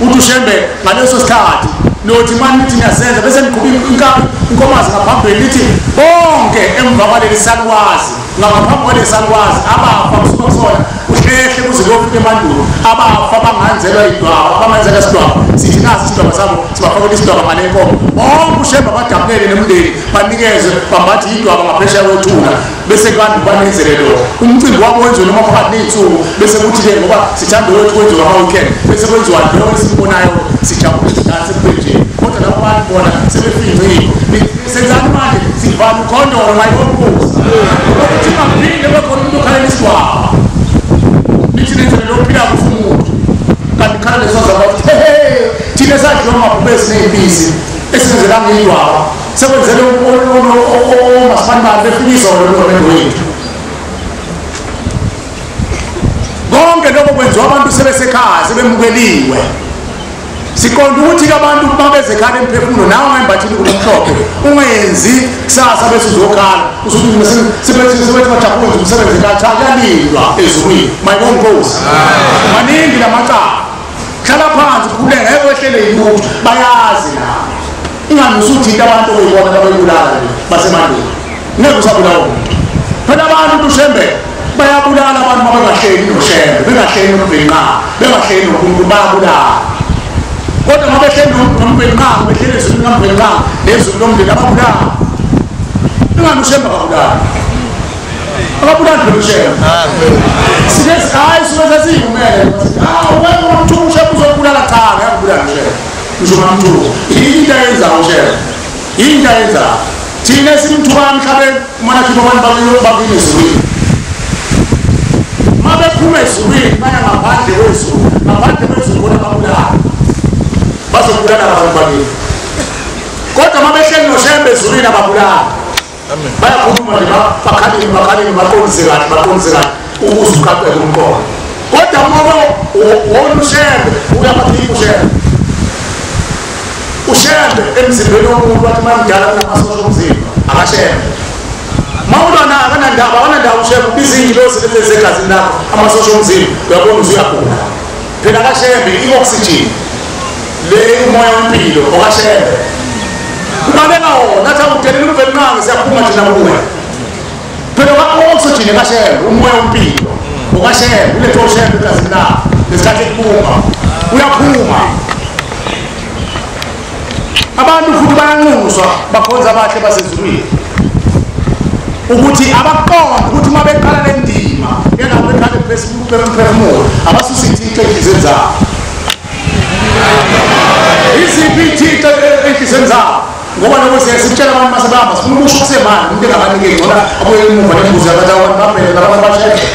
S1: uthi uShembe ngaleso sikhathi nothi mani nithi niyasenza bese niqhuba inkomazi ngaphambili nithi bonke emva kwaleli salukwazi ngaphambi kwaleli salukwazi abafa kusuka kusona uhlehle kuze kuyofika emandulo abafa banganzelwa idwaba abanganzelwa isidwaba sithi nasi isidwaba sabo sibafakela isidwaba ngale nkomo. Bonke uShembe abajabulele nemndeni banikezwe bambathe idwaba ngaphesheya kwethuna bese kanti banenzele lokho. Umcimbi wabo wenziwe noma phakathi ney'nsuku bese kuthi-ke ngoba sithanda wethu kwenziwa ama-weekend bese kwenziwa lo esibonayo sijabule sidanse kube nje, kodwa labo bantu bona sebefincile. Sivala ukhondolo mayibonkosi. Ukuthi ungaphinde bekhona umuntu okhalela isidwaba. Nithi nenzele lo phila kufumuntu. Kanti khala leso zabathi hey thina sadliwa amabhubesi ney'mpisi esenzelanga idwaba. Sekwenzele omasipani bani befika izolo lomendo wethu. Konke lokho kwenziwa abantu sebesekhaya sebemukeliwe. Siqonda ukuthi abantu babeze ekhaya emphefumulo nawe ungayimbathile kulomhlophe ungenzi kusasa bese uzokhala usuthi sebethi bajabule umsebenzi kacha kuyalindwa ezulwini mayibonkosi. Maningi lamacala. Hlala phansi ukhule ngeke wehlele yilutho bayazi la. Ingani usuthinta abantu oyibona abayibulala basemandeni. Ngeke usabulawa umuntu. Phela abantu uShembe bayabulala abantu mabengahleli noShembe, bengahleli noMvelinqa, bengahleli noNkulunkulu bayabulala. Kodwa uma behleli noMvelinqa, behleli ezulwini kaMvelinqa, nezulu lomndeni ababulala. Ingani uShembe akabulali. Akabulali phela uShembe. Sike hayi suke sesiyivumele. Ah wena umthuka uShembe uzobulala cha, ngeke ubulale uShembe. Ngisho ngamthuka. Into ayenzayo uShembe. Into ayenzayo. Thina simthuka emhlabeni uma nakhipha abantu bakini ezulwini. Mabephuma ezulwini baya ngaphandle kwezulu, ngaphandle kwezulu bona babulala. Bazobulala abantu bakini. Kodwa mabehleli noShembe ezulwini ababulala. Bayakhuluma nje bakhalile bakhalile baqondise kahle baqondise kahle ukuze uqaqeke umqondo. Kodwa ngoba wona uShembe uyabakhipha uShembe. uShembe emzimbeni womuntu wathi mamdala kunamasosha omzimba akashembe. Mawulwana akanandaba akanandaba uShembe ubiza iy'ngilosi lezi ezegazini lakho amasosha omzimba uyabona usuyagula. Phela akashembe i-oxygen le umoya wempilo okashembe. Kubaleka wona athi awudelela uMvelinqangi siyaphuma thina kuwe. Phela o-oxygen kashembe umoya wempilo okashembe ulethe uShembe egazini lakho ngesikhathi ekuphuma uyaphuma. Abantu futhi bayanxuswa bakhonza abahle basezulwini ukuthi abaqonde ukuthi uma beqala le ndima yalapho ekhaya emphefumulo abasuse ithixo ey'nhliziyweni zabo. Iziphi ithixo ey'nhliziyweni zabo? Ngoba lokho siye sitshela abantu masebahamba sifuna ukusho kusemanje umuntu engabanikeli ngcono abuye emuva nembuzo yabantu abantu bambele labantu abasheshe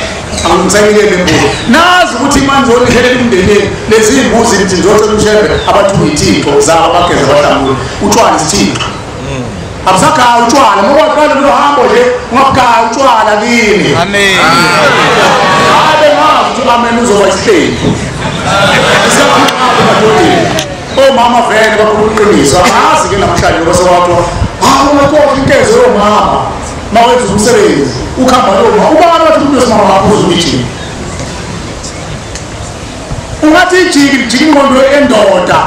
S1: angisayinikeli lembuzo. Nazi ukuthi manje zonihelela emndenini lezi y'mbuzi nithi nizocela uShembe abathuka ithixo zabo abageze bahlambule utshwala isithixo. Abusagaya utshwala ngoba waqala lohambo nje ungabugaya utshwala kini. Amen. Hayi bengazi ukuthi amen uzoba isihlengi. Siyakhuluma emadodeni. Omama vele bakhuluma iqiniso angazi ke namhlanje ngoba sekwathiwa hawu ungakhohlwa inkezo yomama mawenza umsebenzi ukhamba loma ubani wathi umuntu wesimama waphuza ugijima. Ungathi ijiki lijika ingqondo endoda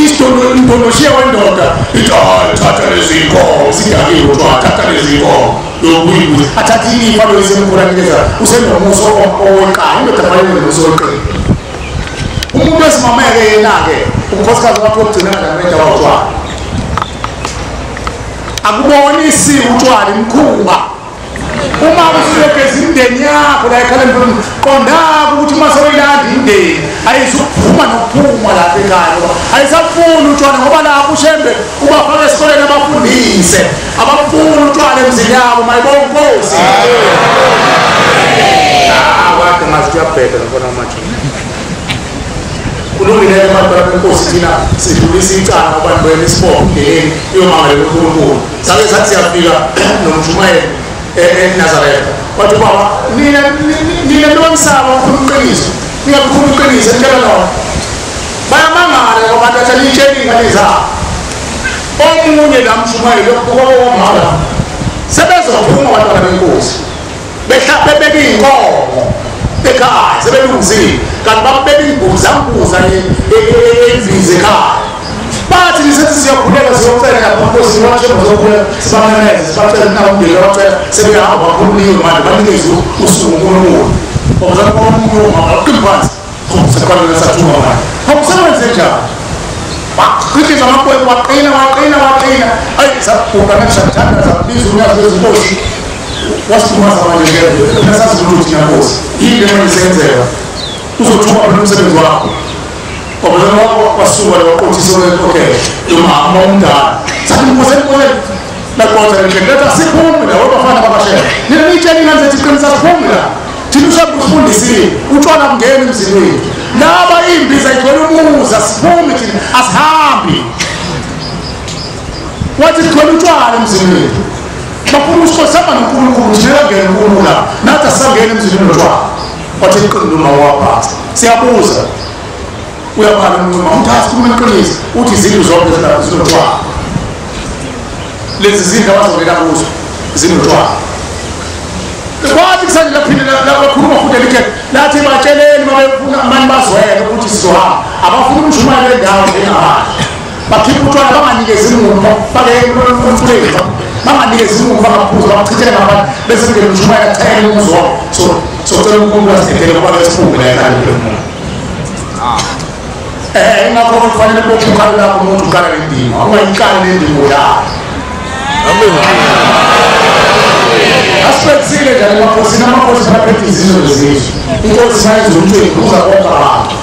S1: isitondoshiya wendoda ithi hayi thatha lezi nkomo sidakiwe kuthiwa thatha lezi nkomo lokuyimbuzi athathe ilifa loyisemkhulu anikeza usenomuso oweqayo indoda fanele nomuso oweqayo. Umuntu wesimame-ke yena-ke unkosikazi wakhe wokugcina ngamenda wawutshwala. Akubonisi utshwala imkhuba. Uma usuyogeza imindeni yakho la ekhaya emphefumulo qondaka ukuthi uma sewuyilanda imindeni ayizukuphuma nokuphuma lapha ekhaya ngoba ayisafuni utshwala ngoba lapho uShembe ubafaka esikoleni abafundise abafuni utshwala emzini yabo mayibonkosi. Ah kade ngazi kuyabheda ngibona amajini. Kulungile abantwana benkosi thina sidlulisa icala abantu benisibongo emndenini iyomangalela uNkulunkulu. Sake sathi siyafika nomshumayeli eNazaretha wathi baba nina nina nonisaba ukhuluma iqiniso ningakhuluma iqiniso nitshela lona. Bayamangala abantu athi nitshela ingane zabo. Omunye la mshumayeli okwamama sebezophuma abantwana benkosi bebeka iy'nkomo ekhaya sebelungisile kanti babeka iy'mbuzi ambuza embizi ekhaya. Bathi nisethi siyakhuleka siyocela lapha Nkosi waShembe sizokhuleka sibamemeze sibacele nawo umndeni wabacela sebehamba bakhululiwe manje banikeze usuku uNkulunkulu. Ngoba omunye umama uqina phansi seqala sathuka manje. Hawu njani? Waqhithiza amaqwebu waqina waqina waqina. Ayi sabhuka namhlanje sabiza unyazi lwezinkosi. Wasidumaza manje ke nasazi ukuthi nkosi. Yini le manje senzeka? Uzothuka phela umsebenzi wakho. Ngoba wasuka lo waqothisa okay umama omdala. Sathi nkosi Laqotha ngeke asiphumi la wabafana babashela. Nina nitshela ingane zethu iqinisa siphumi la. Thina usakufundisile utshwala kungena emzini wethu. Laba imbiza igcwele umuzi asiphumi thina asihambi. Wathi igcwele utshwala emzini wethu. Bafuna usikhosama noNkulunkulu thina ngene uNkulunkulu la. Nathi asangena emzini wethu. Wathi iqiniso uma waphatha. Siyabuza. Uyabhala umuntu uthi asikhulume iqiniso uthi izindlu zonke zinotshwala. Lezi zindlu abazongena kuzo zinotshwala. Kwathi kusanje laphinde lakhuluma futhi elikhe lathi batsheleni mabefuna mani bazwele ukuthi sizohamba abafuna ukushumayela endawo njengabantu bakhipha utshwala banganikezi umuntu bafake emfuleni banganikezi umuntu bangaphuza bachithele ngabantu bese kungena ushumayela chele umuzi wonke so socela uNkulunkulu asidedele ngoba besiphume la ekhaya lomuntu. Ingakho kufanele kubophe ukhalo lakho umuntu uqala lendima ungayiqali lendima yakho. Amen. Asiphethile njalo emakhosini amakhosi aphethe izizwe zezizwe. Inkosi sayenza umcimbi uza konke abantu.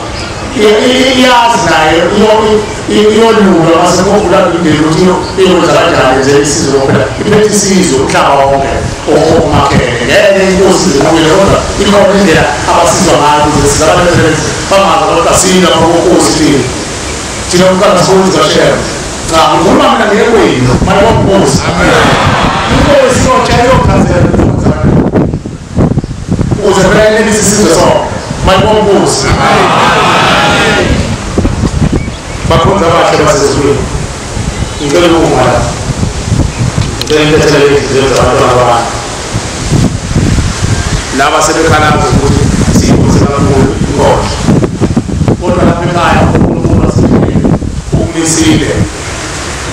S1: Iyazi nayo iyolula mase kuvula umndeni ukuthi iyokwenza kanjani nje isizwe phela iphethe isizwe umhlaba wonke omakhele ngeke inkosi zimukele kodwa ikhona indlela abasizwa ngayo ukuze sizabane bangazi kodwa sina ngokunkosi thina thina umntwana siwenza share cha ngikhuluma mina ngekwenu manje konkosi inkosi yotshela yochazela ukuze phela lesi sizwe sonke manje konkosi bakhonza abahle basezulwini. Ngicela ukuma la ngicela ngilethele izinto zabantwana babantu laba sebekhala ukuthi siyinkosi kakhulu inkosi kodwa lapha ekhaya uNkulunkulu asiphile ukumisile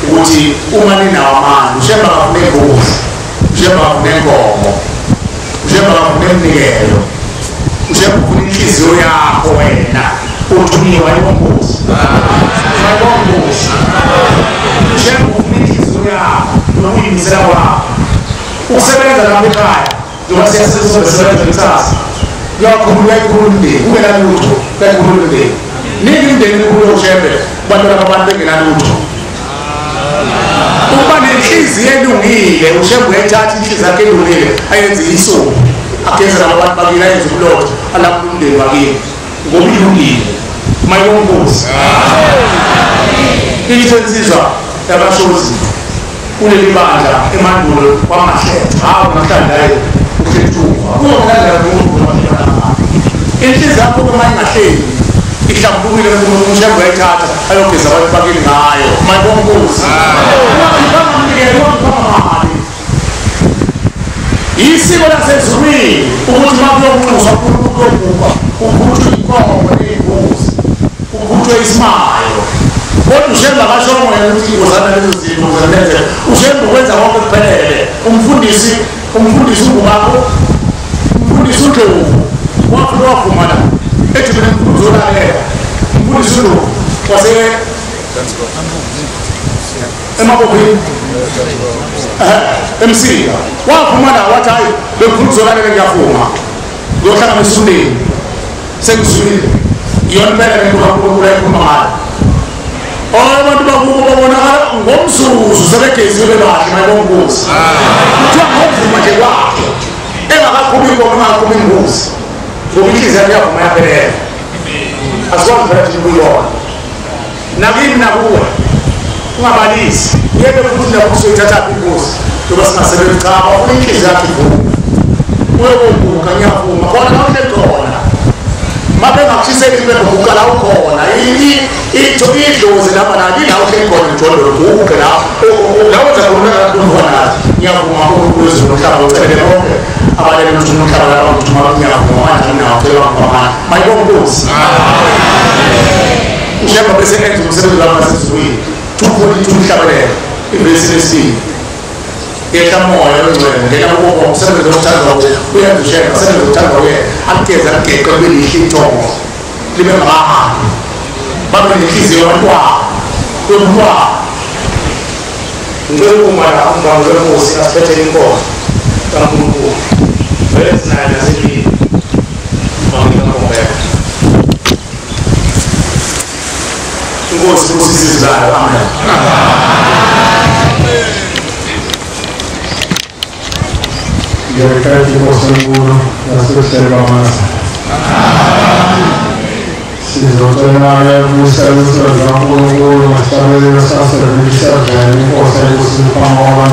S1: ukuthi uma ninawo amandla uShemba akafune imbuzi uShemba akafune inkomo uShemba akafune iminikelo uShemba ufuna inhliziyo yakho wena uthunyiwa inkosi inkosi uShemba ufuna inhliziyo yakho nokuyimisela kwakho ukusebenza lapha ekhaya njengoba siyasebenza kusasa kuyakhulula ikhulu umndeni kungenalutho kuyakhulula umndeni ningi imndeni kulo uShembe bantwana babantu bengenalutho ukuba nenhliziyo elungile uShembe uyayithatha inhliziyo yakhe elungile ayenze isuku ageze laba bantu bakini ayenze umlotha alamule umndeni wakini ngoba ilungile mayonkosi ilitho insizwa yabashozi kuleli bandla emandulo kwamahletha hawu namhlanje hayi ukhethuka kuyolandela uNkulunkulu inhliziyo yakho uma ingahleli ihlambulukile uNkulunkulu uShembe uyayithatha ayogeza abantu bakini ngayo mayonkosi isiko lasezulwini ukuthi uma kuyokunxuswa uNkulunkulu kuyobuka ukhutshwe inkomo ney'mbuzi ukhutshwe isimayo kodwa uShembe akashongo yena ukuthi ingozana lezo zinto ukuze nenze uShembe ukwenza konke kuphelele umfundisi ungubakho umfundisi uNdlovu wafika wavuma la ethi mina ngifuna uzolalela umfundisi uNdlovu wase emabophini emsika wavuma la wathi hayi bengifuna ukuzolalela ngiyavuma ngiyohlanganisa umndeni sengizwile iyona impela lento kaNkulunkulu ayikhuluma ngayo abantu bakubo babonakala ngomzuzu sebegeziwe bebahle mayibonkosi kuthiwa ngokuvuma nje kwakhe engakaqhubi inkomo engakaqhubi imbuzi ngoba inhliziyo yakhe yavuma yaphelela asikwazi phela thina ukuyibona nakimi nakuwe ungabalisi yeke futhi lapho usoyithathaphi imbuzi njengoba singasebenzi cha bafuna inhliziyo yakhe ivume uyokubuka ngiyavuma khona la uhleli khona mabengakushiseli impepho buka la ukhona itho idlozi lapha la lila uhleli khona mjondolo buke la la wenza khona kakhulu nathi ngiyavuma uNkulunkulu wezulu nomhlaba ucele bonke abalele ukuthi umhlaba lapha ngithuma ngiyavuma manje nginawo cela ngibamana mayibonkosi uShembe bese enza umsebenzi lapha sezulwini 2.2 mhlabelelo ivesi lesibili yehla moya ongcwele ngena kubo umsebenzi okuthandwa uyenza uShembe umsebenzi okuthandwa uye akugeze akugeqe kube lihle ithongo libe ngabahambi babe nenhliziyo yabantwana yomntwana ngicela ukuma la umngane wenkosi asiphethele inkosi kaNkulunkulu vele sinayo nasempilo bangikakombeka inkosi kusisizayo amen.
S14: Ngiyaqala inkosi enkulu yasehlelwa. Sizocela ukusebenza kaNkulunkulu ngesabelo sasebenza inkosi ekusipha ngoba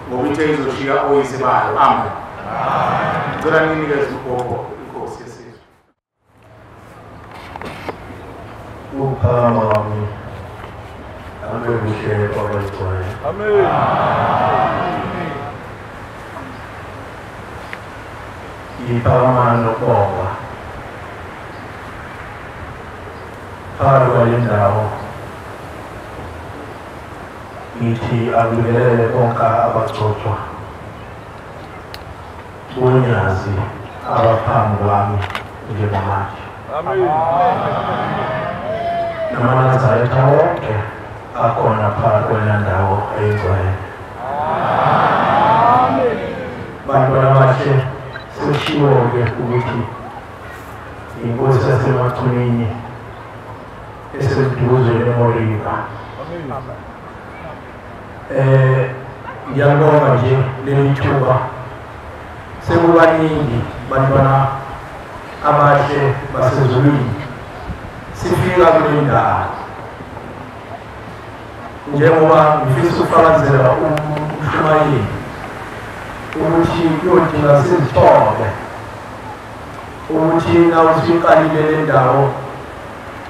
S1: Ngoba ithe izoshiya oyise bayo. Amen. Ngicela ninikeze ugogo inkosi yesizwe.
S14: Uphakama wami akube kuhle kwabayigcwele.
S2: Amen.
S14: Iphakama nokubonga phakathi kwale ndawo, ngithi akubingelele bonke abagcotshwa bonyazi abaphambi kwami njengamanje.
S2: Amen.
S14: NamaNazaretha wonke akhona phakathi kwale ndawo eyingcwele.
S2: Amen.
S14: Bantwana abahle, sekushiwo-ke ukuthi inkosi yaseMachunwini eseduze neMoriba. Ngiyabonga nje leli thuba. Sekubaningi bantwana abahle basezulwini sifika kule ndawo, njengoba ngifisa ukufakazela umshumayeli ukuthi kuyodinga sizithobe ukuthi na usuyiqalile le ndawo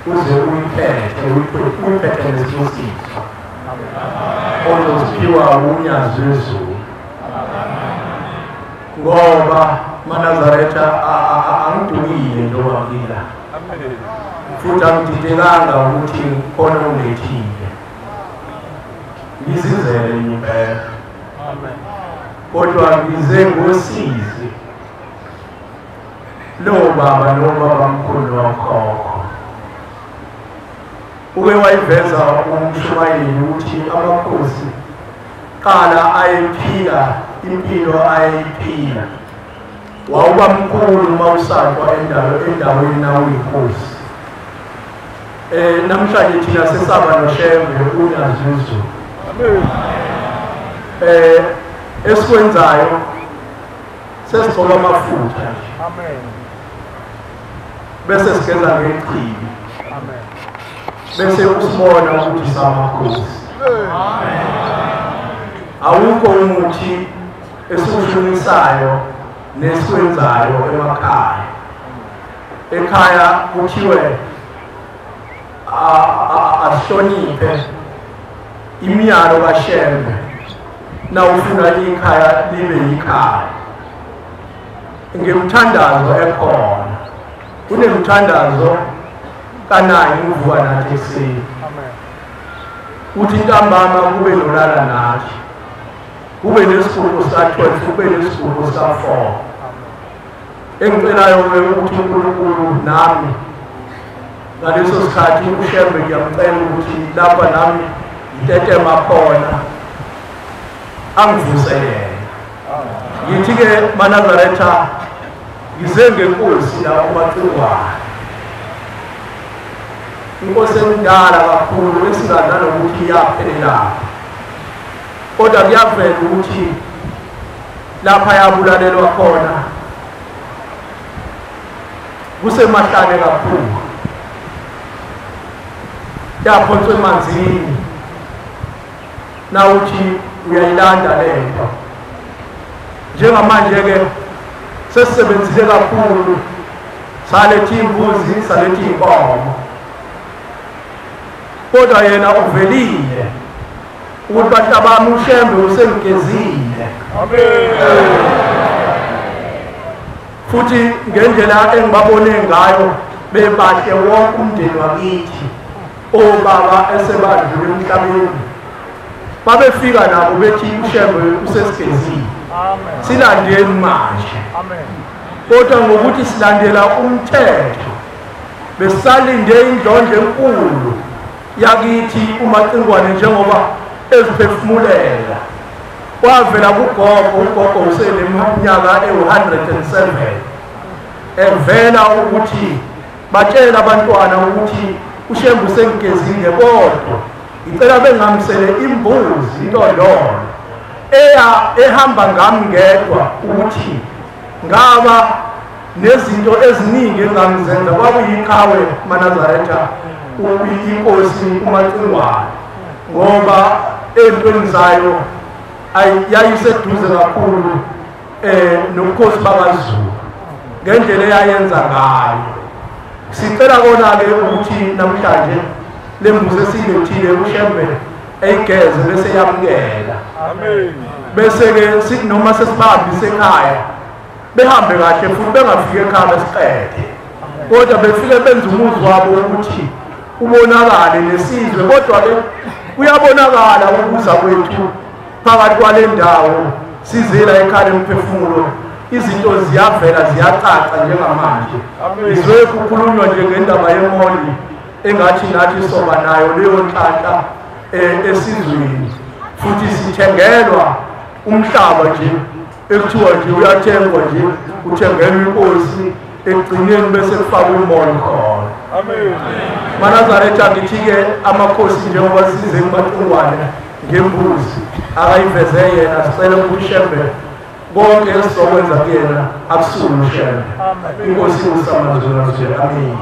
S14: uze uyiphethe uyiphethe ngesibusiso ozosiphiwa unyazi lwezulu. Ngoba maNazaretha angidukile njengoba ngila, futhi angididekanga ukuthi khona ungilethile, ngizizele impela, kodwa ngize ngosizi lo baba nobaba mkhulu wakhokho. Uke wayiveza umshumayeli ukuthi amakhosi qala ayephila impilo ayeyiphila, wawuba mkhulu uma usatwa endaweni nawuyinkosi. Namhlanje thina sesaba noShembe uNyazi. Esikwenzayo sesigcoba amafutha nje.
S2: Amen.
S14: Bese sigeza ngechibi.
S2: Amen.
S14: Bese usibona ukuthi samakhosi.
S2: Amen.
S14: Awukho umuthi esiwushunisayo nesikwenzayo emakhaya. Ekhaya kuthiwe ahloniphe imiyalo kaShembe na ufuna ikhaya libe yikhaya. Ngemthandazo ekhona, kunemthandazo kanayi uvuka nathi ekuseni.
S2: Amen.
S14: Uthi ntambama kube nolala nathi, kube nesiguqo sika-12, kube nesiguqo sika-4. Engicelayo ukuthi uNkulunkulu nami ngaleso sikhathi uShembe ngiyamcela ukuthi lapha nami ngitetema khona angivuse yena. Ngithi-ke maNazaretha ngize ngenkosi la uMacingwane, inkosi emdala kakhulu esingazi nanokuthi iyaphelelaphi, kodwa kuyavela ukuthi lapha yabulalelwa khona kusemahlane kakhulu, yaphonswa emanzini. Nawuthi uyayilanda lento. Njengamanje-ke sesisebenzile kakhulu, saletha imbuzi, saletha iy'nkomo, kodwa yena uvelile ukuthi bantu bami uShembe usengigezile. Futhi ngendlela engibabone ngayo bebahle wonke umndeni wakithi, obaba esebadlule emhlabeni babefika nabo bethi uShembe usesigezile, silandeni manje. Kodwa ngokuthi silandela umthetho besalinde indlondlo enkulu yakithi uMacingwane njengoba eziphefumulela. Kwavela kugogo, ugogo useneminyaka ewu-107 evela ukuthi batshela abantwana ukuthi uShembe usengigezile, kodwa ngicela bengamsele imbuzi intondolo ehamba ngami ngedwa, ukuthi ngaba nezinto eziningi engangizenza. Kwakuyiqhawe maNazaretha inkosi uMacingwane, ngoba ey'ntweni zayo Yayiseduze kakhulu nobukhosi bakaZulu ngendlela eyayenza ngayo. Sicela kona-ke ukuthi namhlanje le mbuzi esiyilethile uShembe eyigeze bese yamukela. Bese-ke sithi noma sesibahambise ekhaya behambe kahle futhi bengafiki ekhaya besiqede, kodwa befike benze umuzi wabo ukuthi ubonakale nesizwe. Kodwa-ke kuyabonakala ukuza kwethu phakathi kwale ndawo sizela ekhaya lemphefumulo, izinto ziyavela ziyacaca njengamanje. Izwe kukhulunywa nje ngendaba yemoli engathi nathi soba nayo leyo nhlanhla esizweni, futhi sithengelwa umhlaba nje ekuthiwa nje uyathengwa nje, uthengelwa inkosi ekugcineni bese kufakwa imoli khona. MaNazaretha ngithi-ke amakhosi njengoba size kuMatungwane ngembuzi akayiveze yena, sicela ukuthi uShembe konke esizokwenza kuyena akusuke uShembe. Inkosi usamazulu. Amen.